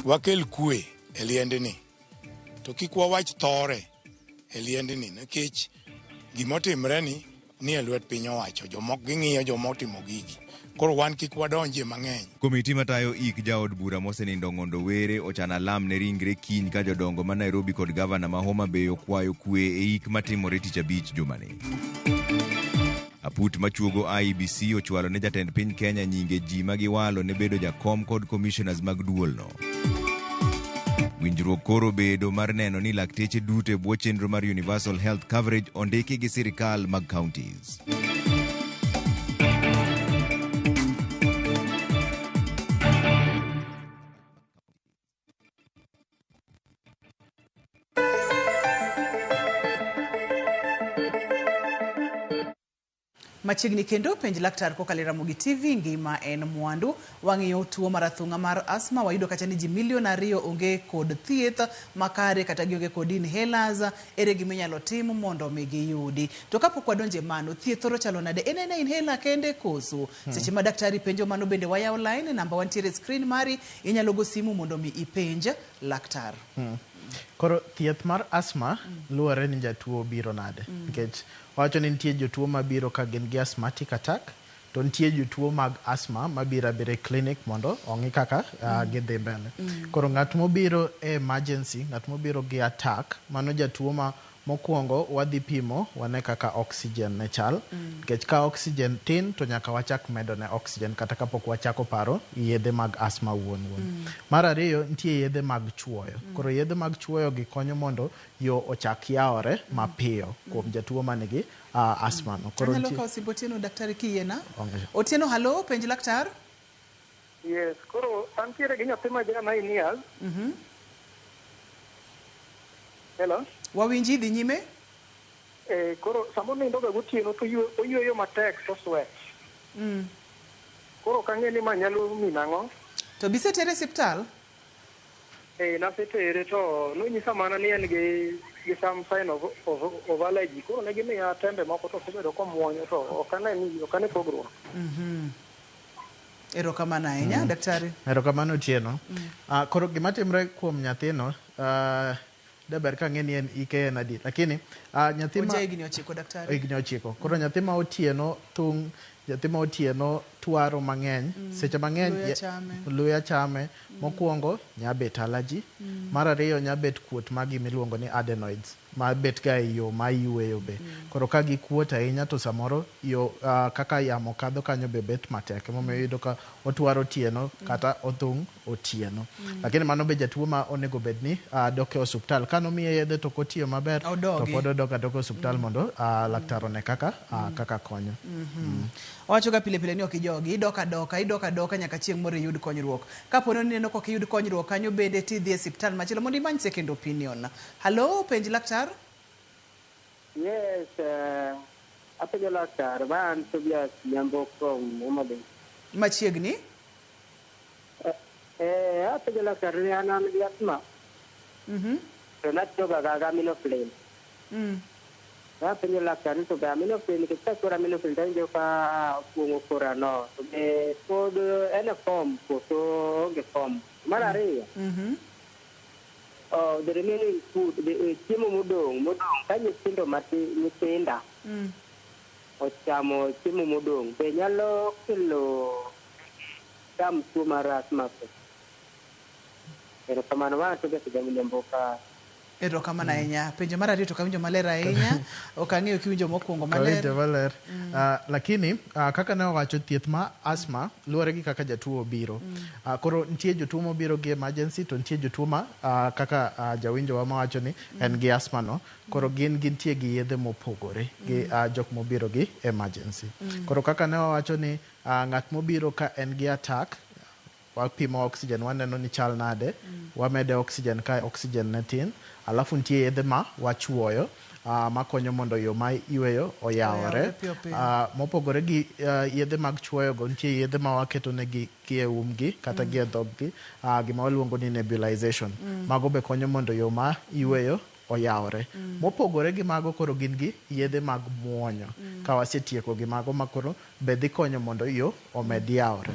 Speaker 19: Wakel kwe e liendni, to kik wawach thore e liendni, nikech gimotimre ni ni e lwet piny owacho, jomoko ging'iyo jomotimo gigi. Koro wan kik wadonjie mang'eny.
Speaker 5: Komiti matayo ik jaod bura mosenindo Ng'ondo Were ochano alam ne ringre kiny ka jodongo ma Nairobi kod gavana ma Homa Bay okwayo kwe e ik matimore tich abich jumani. Aput machuogo IEBC ochwalo ne jatend piny Kenya nyinge ji ma giwalo ne bedo jakom kod commissioners mag duolno. Winjruok koro bedo mar neno ni lakteche duto e bwo chenro mar Universal Health Coverage ondiki gi sirikal mag counties.
Speaker 1: Machiegni kendo penj laktar kokalo e Ramogi TV, ngima en mwandu. Wang'iyo tuo mar athung'a mar asthma, wayudo kacha ni ji milion 2 onge kod thieth makare kata gionge kod inhalers. Ere gima inyalo tim mondo mi giyudi? To kapok wadonje mano, thieth thoro chalo nade? En ena inhaler kende koso? Seche ma daktari penjo mano bende wayawo line, namba wantiere e screen mari, inyalo go simu mondo mi ipenj laktar.
Speaker 2: Koro thieth mar asthma luwore ni jatuo biro nade. Nikech wawacho ni nitie jotuo mabiro ka gin gi asthmatic attack, to nitie jotuo mag asthma mabiro abira e clinic mondo ong'i kaka gidhi mbele. Koro ng'at mobiro e emergency, ng'at mobiro gi attack, mano jatuo ma mokwongo wadhi pimo wane kaka oxygen ne chal. Nikech ka oxygen tin to nyaka wachak medo ne oxygen kata kapok wachako paro yedhe mag asthma wuon wuon. Mar ariyo, nitie yedhe mag chuoyo. Koro yedhe mag chuoyo gi konyo mondo yo ochak yawore mapiyo kuom jatuo manigi asthma no. Koro
Speaker 1: Anyalo
Speaker 2: nitie
Speaker 1: kawo simb Otieno daktari kiyiena?
Speaker 2: Onge.
Speaker 1: Otieno, hallo, penj laktar.
Speaker 20: Yes, koro antiere gi nyathi ma ja 9 years. Hello.
Speaker 1: Wawinji, dhi nyime.
Speaker 20: Koro sama onindo ga gotieno to oyweyo matek to sweat. Koro ok ang'e ni ma nyalo mean ang'o.
Speaker 1: To bisetere e osiptal?
Speaker 20: Nasetere to nonyisa mana ni en gi some sign of allergy. Koro ne gimiya tembe moko to osebedo komuonyo to ok ane ni ok ane pogruok.
Speaker 1: Erokamano ahinya, daktari.
Speaker 2: Erokamano Otieno. Koro gima timre kuom nyathino, daber ka ang'e ni en ike en adi, lakini nyathi ma
Speaker 1: Oja higni 9 daktari.
Speaker 2: Higni 9. Koro nyathi ma otieno tung', nyathi ma otieno twaro mang'eny, seche mang'eny
Speaker 1: Luya chame.
Speaker 2: Luya chame. Mokwongo nyabet allergy. Mar ariyo nyabet kuot mag gimiluongo ni adenoids, ma bet ga e yo ma yweyo be. Koro ka gikuot ahinya to samoro yo kaka yamo kadho kanyo be bet matek. Emomiyo iyudo ka otwaro otieno kata othung' otieno. Lakini mano be jatuo ma onego bed ni dok e osuptal. Ka nomiye yedhe to ok otiyo maber, to
Speaker 1: Odogi.
Speaker 2: pod odok adoka e osuptal mondo laktar one kaka konyo.
Speaker 1: Owacho ga pile pile ni ok ijogi, idok adoka, idok adoka nyaka chieng' moro iyud konyruok. Kapo ni ineno kok iyud konyruok kanyo bende tidhi e osiptal machielo mondo imany second opinion. Hallo, penj laktar.
Speaker 21: Yes, apenjo laktar, ma an Tobias Nyambo from Homa Bay.
Speaker 1: Machiegni.
Speaker 21: Apenjo laktar ni an an gi asthma. To natiyoga ga aminophylline. Apenjo laktar ni to be aminophylline nikech kachuora aminophylline to awinjo ka okuong'o kora no. To be pod en e form koso onge form. Mar ariyo, oh, the remaining food, the chiemo modong' ka nyithindo mati nyithinda ochamo chiemo modong' be nyalo kelo gam tuo mar asthma? Erokamano, ma Tobias Nyambo ka.
Speaker 1: Erokamano ahinya. Penjo mar ariyo to ok awinjo maler ahinya. Ok ang'eyo kiwinjo mokwongo maler.
Speaker 2: Kawinjo maler. Lakini kaka ne owacho thieth ma asthma luwore gi kaka jatuo obiro. Koro nitie jotuo mobiro gi emergency to nitie jotuo ma kaka jawinjo wa mawacho ni en gi asthma no. Koro gin gintie gi yedhe mopogore gi jok mobiro gi emergency. Koro kaka ne wawacho ni ng'at mobiro ka en gi attack, wapimo oxygen waneno ni chal nade, wamede oxygen ka oxygen ne tin, alafu nitie yedhe ma wachuoyo makonyo mondo yo ma yweyo oyawore.
Speaker 1: Oyawre piyo piyo.
Speaker 2: Mopogore gi yedhe mag chuoyo go, nitie yedhe ma waketo negi gi e umgi kata gi e dhoggi, gima waluongo ni nebulization. Mago be konyo mondo yo ma yweyo oyawre. Mopogore gi mago koro gin gi yedhe mag muonyo. Ka wasetieko gi mago ma koro be dhi konyo mondo yo omed yawre.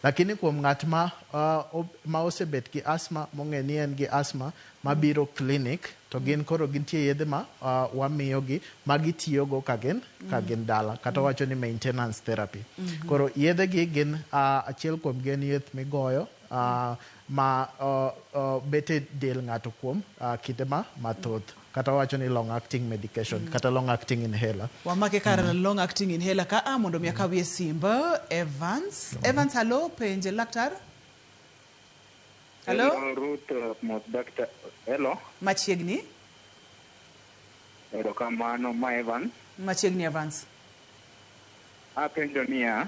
Speaker 2: Lakini kuom ng'at ma osebet gi asthma, mong'e ni en gi asthma, mabiro clinic, to gin koro gintie yedhe ma wamiyogi ma gitiyogo ka gin dala, kata wacho ni maintenance therapy. Koro yedhe gi gin achiel kuom gi en yath migoyo ma bet e del ng'ato kuom kinde ma mathoth, kata wacho ni long acting medication, kata long acting inhaler.
Speaker 1: Wamake kar long acting inhaler ka a mondo mi akawie simba Evans. Evans, hallo, penj laktar. Hello?
Speaker 22: Hello, Ruth, mos doctor. Hello.
Speaker 1: Machiegni.
Speaker 22: Erokamano, ma Evans.
Speaker 1: Machiegni Evans.
Speaker 22: Apenjo niya,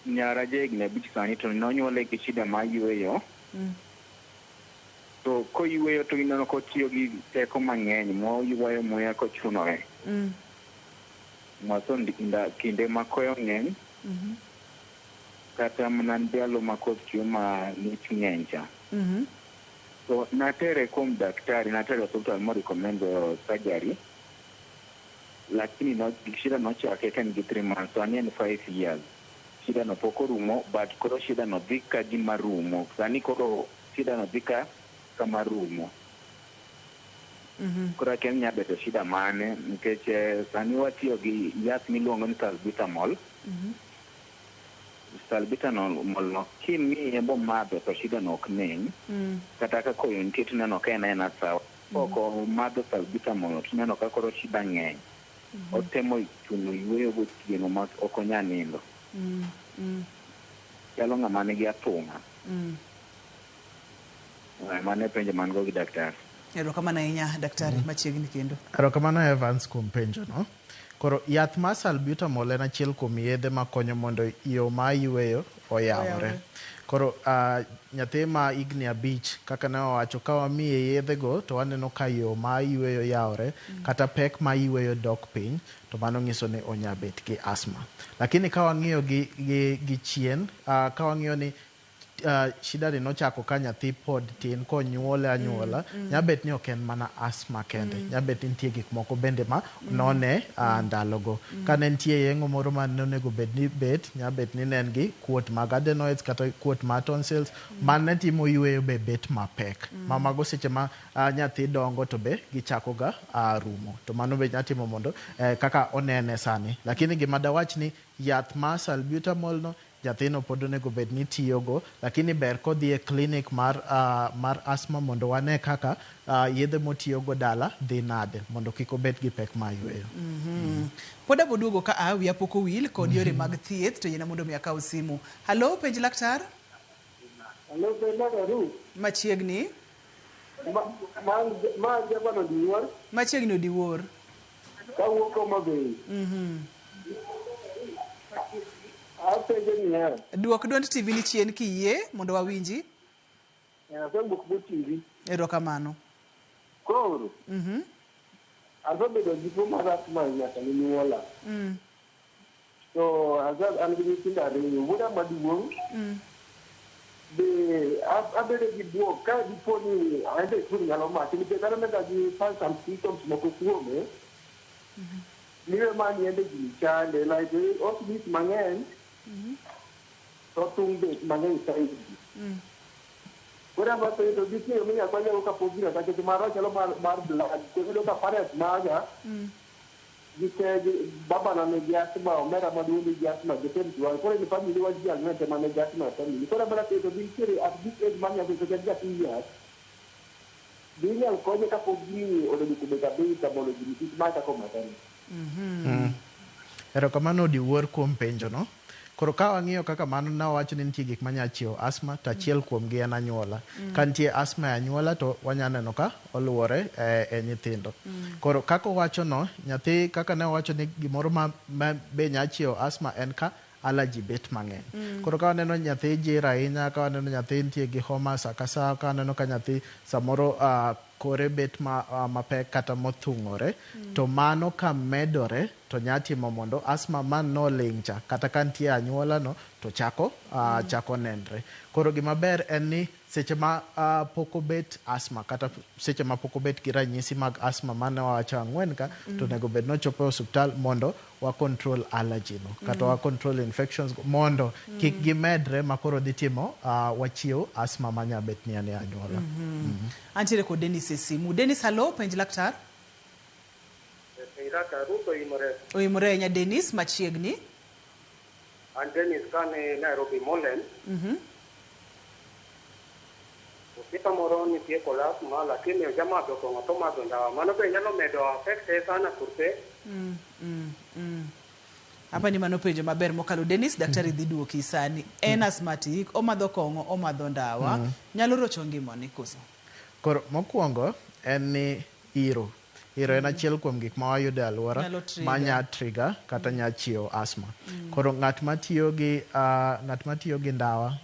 Speaker 22: nyara ja higni 5 sani to nonyuole gi shida mar yweyo. To koyweyo to ineno kotiyo gi teko mang'eny moywayo muya kochunore. Mwaso kinde ma koyo ng'eny kata mana ndalo ma koth chwe ma ng'ich ng'eny cha. To natere kuom daktari, natere osiptal mo recommend surgery. Lakini no, shida nochake ka en gi 3 months, sani en 5 years. Shida no pok orumo, but koro shida no dhi ka gima rumo. Sani koro shida no dhi ka kama rumo. Koro akia ni nya bedo shida mane, nikech sani watiyo gi yath miluongo ni salbutamol. Salbutamol no kimiye bomadho to shida no ok nen. Kata ka koyo nitie tineno ka en aena sawa. Kok omadho salbutamol tineno ka koro shida ng'eny. Otemo chuno yueyo gotieno ma ok onya nindo. Chalo ng'ama nigi athung'a. Mano e penjo man go gi daktari.
Speaker 1: Erokamano ahinya daktari, machiegni kendo.
Speaker 2: Erokamano Evans kuom penjo no. Koro yath mar salbutamol en achiel kuom yedhe makonyo mondo yo mar yueyo oyawre. Koro nyathi ma higni 5 kaka ne wawacho ka wamiye yedhe go to waneno ka yo mar yueyo yawre kata pek mar yueyo dok piny to mano nyiso ni onya bet gi asthma. Lakini ka wang'iyo gi chien, ka wang'iyo ni shida ni nochako ka nyathi pod tin konyuole anyuola, nya bet ni ok en mana asthma kende, nya bet ni nitie gik moko bende ma none ndalogo. Ka ne nitie yeng'o moro ma nonego bed ni bet, nya bet ni ne en gi kuot mag adenoids kata kuot mar tonsils mane timo yueyo be bet mapek. Ma mago seche ma nyathi dongo to be gichako ga rumo. To mano be nya timo mondo kaka onene sani. Lakini gima dawach ni yath mar salbutamol no nyathino pod onego bed ni tiyogo, lakini ber kodhi e clinic mar asthma mondo wane kaka yedhe motiyogo dala dhi nade mondo kik obed gi pek mar yueyo.
Speaker 1: Pod aboduogo ka a wiya pok owil kod yore mag thieth to yiena mondo mi akaw simu. Hallo, penj laktar?
Speaker 3: Hallo, penj laktar.
Speaker 1: Machiegni.
Speaker 3: Ma Jaban Odiwuor.
Speaker 1: Machiegni Odiwuor.
Speaker 3: Kawuok Homa Bay. Apenjo niya.
Speaker 1: Duok duond TV ni chien kiyie mondo wawinji.
Speaker 3: Asewuok go TV.
Speaker 1: Erokamano.
Speaker 3: Koro. Asebedo gi tuo mar asthma nyaka ne nyuola. To an gi nyithindo ariyo. Wuoda maduong' be abedo gi buok ka dipo ni en be tuo ni nyalo make nikech aneno ga gi some symptoms moko kuome. Miyo ma ni en be gini chande like osmith mang'eny to thung' bet mang'eny saidi. Koro amba penjo nitie yo minyalo konyago kapok gino nikech marwa chalo mar blood. Koro iyudo ka parents maga gite babana nigi asthma, omera maduong' nigi asthma, gite tuo. Koro in family wa ji ang'wen te manigi asthma e family. Koro abiro penjo nitiere at this age mar nyathi to en ja 2 years. Be inyalo konye kapok gini onego obed kabisa mondo gini kik make kaka omakani.
Speaker 2: Erokamano Odiwuor kuom penjo no. Koro ka wang'iyo kaka mano nawacho ni nitie gik manya chiewo asthma to achiel kuom gi en anyuola. Ka nitie asthma e anyuola to wanya neno ka oluwore e nyithindo. Koro kaka owacho no, nyathi kaka ne owacho ni gimoro ma be nya chiewo asthma en ka allergy bet mang'eny. Koro ka waneno nyathi jir ahinya, ka waneno nyathi nitie gi homa sa ka sa, ka waneno ka nyathi samoro kore bet mapek kata mothung'ore, to mano ka medore to nya timo mondo asthma man noling' cha kata ka nitie anyuola no to chako chako nenre. Koro gima ber en ni seche ma pok obet asthma kata seche ma pok obet gi ranyisi mag asthma mane wawacho ang'wen ka, to onego bed ni ochopo e osiptal mondo wa control allergy no kata wa control infections mondo kik gimedre ma koro dhi timo wachiew asthma manya bet ni en e anyuola.
Speaker 1: Antiere kod Dennis e simu. Dennis, hallo, penj laktar.
Speaker 3: Penj laktar, Ruto oimore.
Speaker 1: Oimore ahinya Dennis, machiegni.
Speaker 3: An Dennis kane Nairobi Molen. Osiepa moro nitie kod asthma lakini ojamadho kong'o to omadho ndawa. Mano be nyalo medo affect sana kose?
Speaker 1: Apa ni mano penjo maber mokalo Dennis, daktari dhi duoki sani. En asthmatic, omadho kong'o, omadho ndawa, nyalo rocho ngimane koso?
Speaker 2: Koro mokwongo en ni iro. Iro en achiel kuom gik ma wayudo e alwora ma nya trigger kata nya chiewo asthma. Koro ng'at matiyo gi ndawa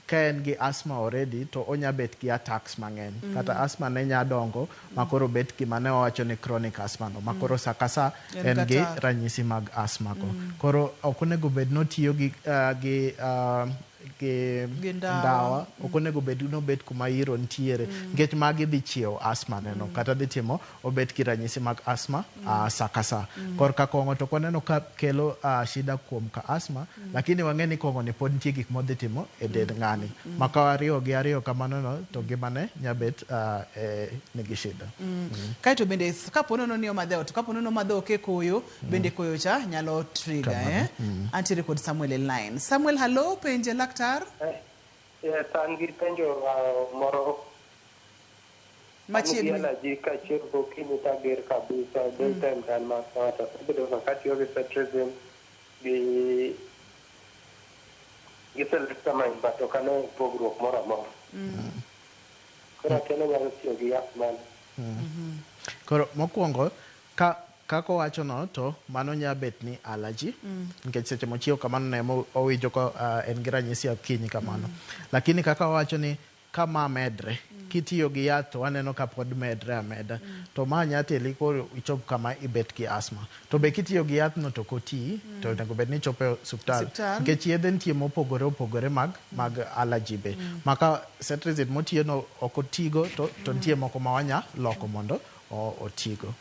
Speaker 2: Ka en gi asthma already to onya bet gi attacks mang'eny. Kata asthma ne nya dongo ma koro bet gima ne wawacho ni chronic asthma no, ma koro sa ka sa
Speaker 1: En
Speaker 2: en gi
Speaker 1: attack.
Speaker 2: ranyisi mag asthma go. Koro ok onego bed ni otiyo gi gi
Speaker 1: Gi ndawa.
Speaker 2: ndawa, ok onego bed ni obet kuma iro nitiere, nikech magi dhi chiewo asthma neno, kata dhi timo obet gi ranyisi mag asthma sa ka sa. Korka kong'o to ok waneno ka kelo shida kuom ka asthma, lakini wang'e ni kong'o ni pod nitie gik modhi timo e dend ng'ani. Ma ka wariwo gi ariyo kamano no, to ngimane nya bet nigi shida.
Speaker 1: Kaeto bende kapo nono ni omadhe ot, kapo nono omadho ok e koyo, bende koyo cha nyalo trigger,
Speaker 2: Kamano.
Speaker 1: eh? Antiere kod Samuel e line. Samuel, hello, penje laktar.
Speaker 7: Yes, an gi penjo moro.
Speaker 1: Machiegni.
Speaker 7: An gi allergy kachiew gokinyi to ager kabisa. Daytime to an masawa to asebedo kaka atiyo gi cetirizine gi celestamine but ok ane pogruok moro amora. Koro akia ni anyalo tiyo gi yath mane.
Speaker 2: Koro mokwongo ka kaka owacho no to mano nya bet ni allergy, nikech seche mochiew kamano ne ema owinjo ka en gi ranyisi akinyi kamano. Lakini kaka owacho ni ka ma medre, kitiyo gi yath to waneno ka pod medre ameda. To ma nya teli koro ichop kama ibet gi asthma. To be kitiyo gi yath no to ok otii, to onego bed ni ichopo e osuptal.
Speaker 1: Osiptal.
Speaker 2: Nikech yedhe nitie mopogore opogore mag allergy be. Ma ka cetirizine motiyo no ok otigo to nitie moko ma wanya loko mondo otigo.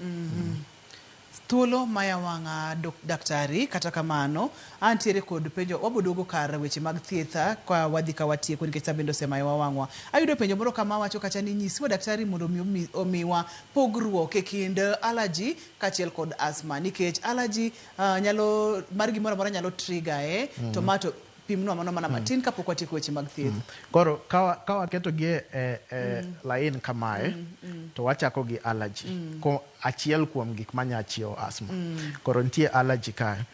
Speaker 1: Thuolo maya wang'a daktari, kata kamano antiere kod penjo, waboduogo kar weche mag thieth ka wadhi ka watieko nikech sa bende osemayowa wang'wa. Ayudo penjo moro kama wacho kacha ni nyiswa daktari mondo mi omiwa pogruok e kind allergy kaachiel kod asthma, nikech allergy nyalo mar gimoro amora nyalo trigger to ma to pimnwa mano mana matin kapok watieko weche mag thieth.
Speaker 2: Koro ka waketo gi e line kamae, to wachako gi allergy. Ko achiel kuom gik manya chiewo asthma. Koro nitie allergy kae.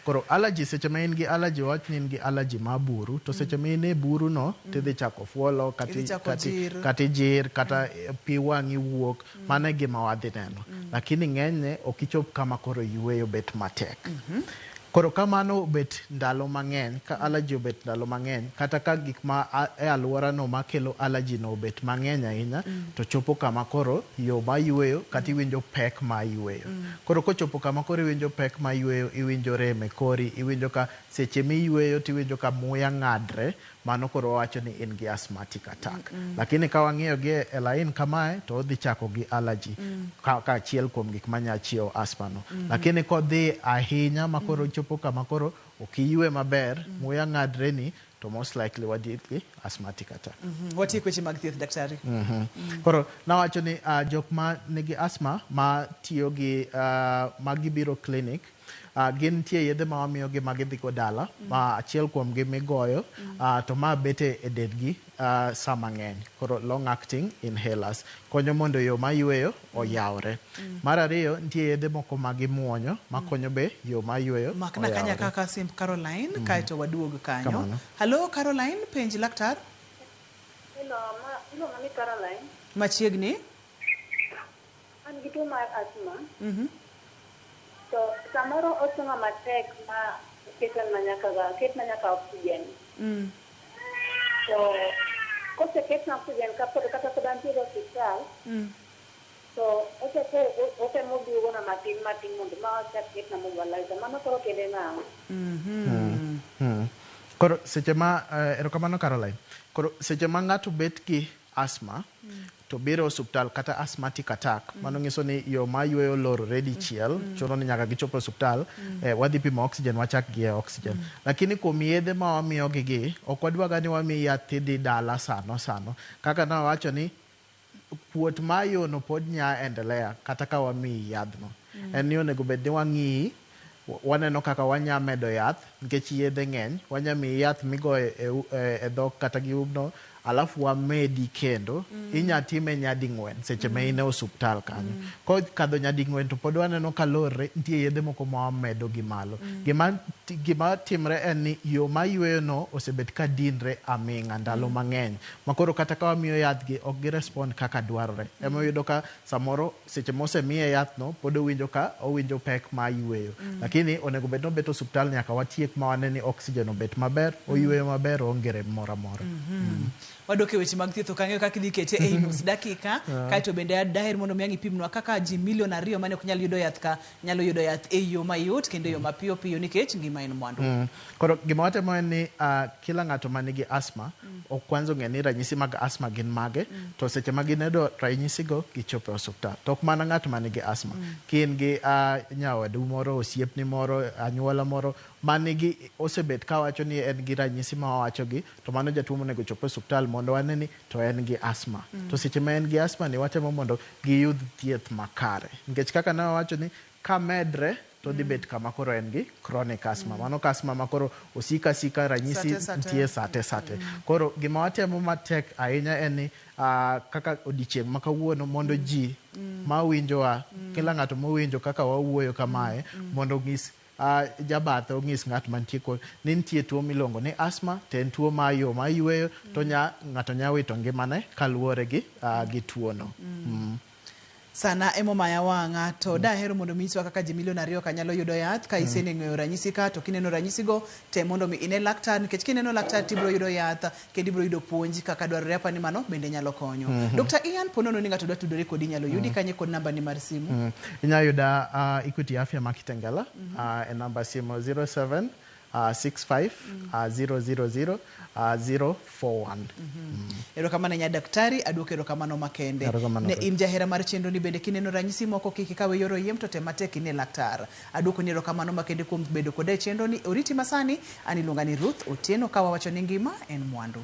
Speaker 2: Koro allergy, seche ma in gi allergy, wach ni in gi allergy mar buru, to seche ma in e buru no, tidhi chako fuolo,
Speaker 1: Idhi chako jir.
Speaker 2: kata ijir, kata pi wang'i wuok, mano e gima wadhi neno. Lakini ng'enyne ok ichop kama koro yueyo bet matek. Koro kamano obet ndalo mang'eny, ka allergy obet ndalo mang'eny, kata ka gik ma e alwora no makelo allergy no obet mang'eny ahinya, to chopo kama koro yo ma yueyo kata iwinjo pek ma yueyo. Koro kochopo kama koro iwinjo pek ma yueyo, iwinjo rem e kori, iwinjo ka seche miyueyo tiwinjo ka muya ng'adre, mano koro wawacho ni in gi asthmatic attack. Lakini ka wang'iyo gi e line kamae, to odhi chako gi allergy ka achiel kuom gik manya chiewo asthma no. Lakini kodhi ahinya ma koro chopo kama koro ok iyue maber, muya ng'adre ni, to most likely wadhi gi asthmatic attack.
Speaker 1: Watiek weche mag thieth daktari.
Speaker 2: Koro nawacho ni jok ma nigi asthma ma tiyo gi ma gibiro clinic, gin nitie yedhe ma wamiyogi ma gidhi go dala, ma achiel kuom gi migoyo, to ma bet e dendgi sa mang'eny. Koro long acting inhalers konyo mondo yo ma yueyo oyawre. Mar ariyo, nitie yedhe moko ma gimuonyo ma konyo be yo ma yueyo
Speaker 1: Makna kanya
Speaker 2: oyawre.
Speaker 1: kaka simb Caroline, kaeto waduog kanyo.
Speaker 2: Kamano.
Speaker 1: Hello Caroline, penj laktar.
Speaker 8: Hello, ma iluonga ni Caroline.
Speaker 1: Machiegni.
Speaker 8: An gi tuo mar asthma. To samoro othung'a matek ma ketna nyaka oxygen. To koseketna oxygen kapod kata pod antiere e osiptal, to ochako otemo duogona matin matin mondo ma ochak ketna mobilizer. Mano koro tiende nang'o?
Speaker 2: Koro seche ma erokamano Caroline. Koro seche ma ng'ato bet gi asthma, to biro e osuptal kata asthmatic attack, mano nyiso ni yo ma yueyo olorore dichiel, chuno ni nyaka gichop e osuptal, wadhi pimo oxygen, wachak gi e oxygen. Lakini kuom yedhe ma wamiyogi gi, ok wadwaga ni wami yath tidhi dala sano sano. Kaka nawacho ni kuot mar yo no pod nya endelea kata ka wamiyi yadhno. En ni onego bed ni wang'iyi, waneno kaka wanya medo yath, nikech yedhe ng'eny, wanya miyi yath migoyo e dhok kata gi umno, alafu wamedi kendo, inya time nyading'wen seche ma in e osuptal kanyo. Kokadho nyading'wen to pod waneno ka lorre, nitie yedhe moko ma wamedo gi malo. Gima timre en ni yo ma yueyo no osebet ka dinre aming'a ndalo mang'eny. Ma koro kata ka wamiyo yath gi, ok gi respond kaka dwarore. Ema iyudo ka samoro seche mosemiye yath no, pod owinjo ka owinjo pek ma yueyo. Lakini onego bed ni obet osuptal nyaka watiek osik ma wane ni oxygen obet maber, oyueyo maber, oonge rem moro amora.
Speaker 1: Wadok e weche mag thieth, ok ang'eyo kaka idhi kete ei nus dakika. Kaeto bende daher mondo mi ang' ipimnwa kaka ji milion 2 mane ok nyal yudo yath ka nyalo yudo yath e yo mayot kendo e yo mapiyo piyo nikech ngima en mwandu.
Speaker 2: Koro gima watemo en ni kila ng'ato manigi asthma ok kwanza ong'e ni ranyisi mag asthma gin mage, to seche ma gineno ranyisigo gichopo e osuptal. To ok mana ng'at manigi asthma. Ka in gi nyawadu moro, osiepni moro, anyuola moro manigi osebet kawacho ni en gi ranyisi ma wawachogi, to mano jatuo monego chop e osuptal mondo wane ni to en gi asthma. To seche ma en gi asthma ni watemo mondo giyud thieth makare. Nikech kaka ne wawacho ni ka medre to dhi bet kama koro en gi chronic asthma. Mano ka asthma ma koro osiko asika ranyisi
Speaker 1: Sate, sate.
Speaker 2: nitie sate sate. Koro gima watemo matek ahinya en ni kaka odiochieng' ma kawuono mondo ji mawinjowa, kila ng'ato mowinjo kaka wawuoyo kamae, mondo onyis jabathe, onyis ng'at mantie kod ni nitie tuo miluongo ni asthma, to en tuo mar yo mar yueyo, to nya ng'ato nya wito ngimane kaluwore gi tuono.
Speaker 1: Sana emomaya wang'a to dahero mondo mi nyiswa kaka ji milion 2 ka nyalo yudo yath ka iseneng'eyo ranyisi ka to kineno ranyisigo tem mondo mi ine laktar nikech kineno laktar tibiro yudo yath kendo ibiro yudo puonj kaka dwarore apani mano bende nyalo konyo. Dr. Ian ponono ni ng'ato dwa tudore kodi inyalo yudi kanye kod namba ni mar simu?
Speaker 2: Inyalo yuda Equity Afya ma Kitengela e namba simu 07 65 000 041.
Speaker 1: Erokamano nya daktari, aduoko erokamano makende.
Speaker 2: Erokamano.
Speaker 1: Ne in jahera mar chenro ni bende kineno ranyisi moko kik ikawe yor oyiem to tem matek ine laktar. Aduoko ni erokamano makende kuom bedo koda e chenro ni oriti masani, an iluonga ni Ruth Otieno ka wawacho ni ngima en mwandu.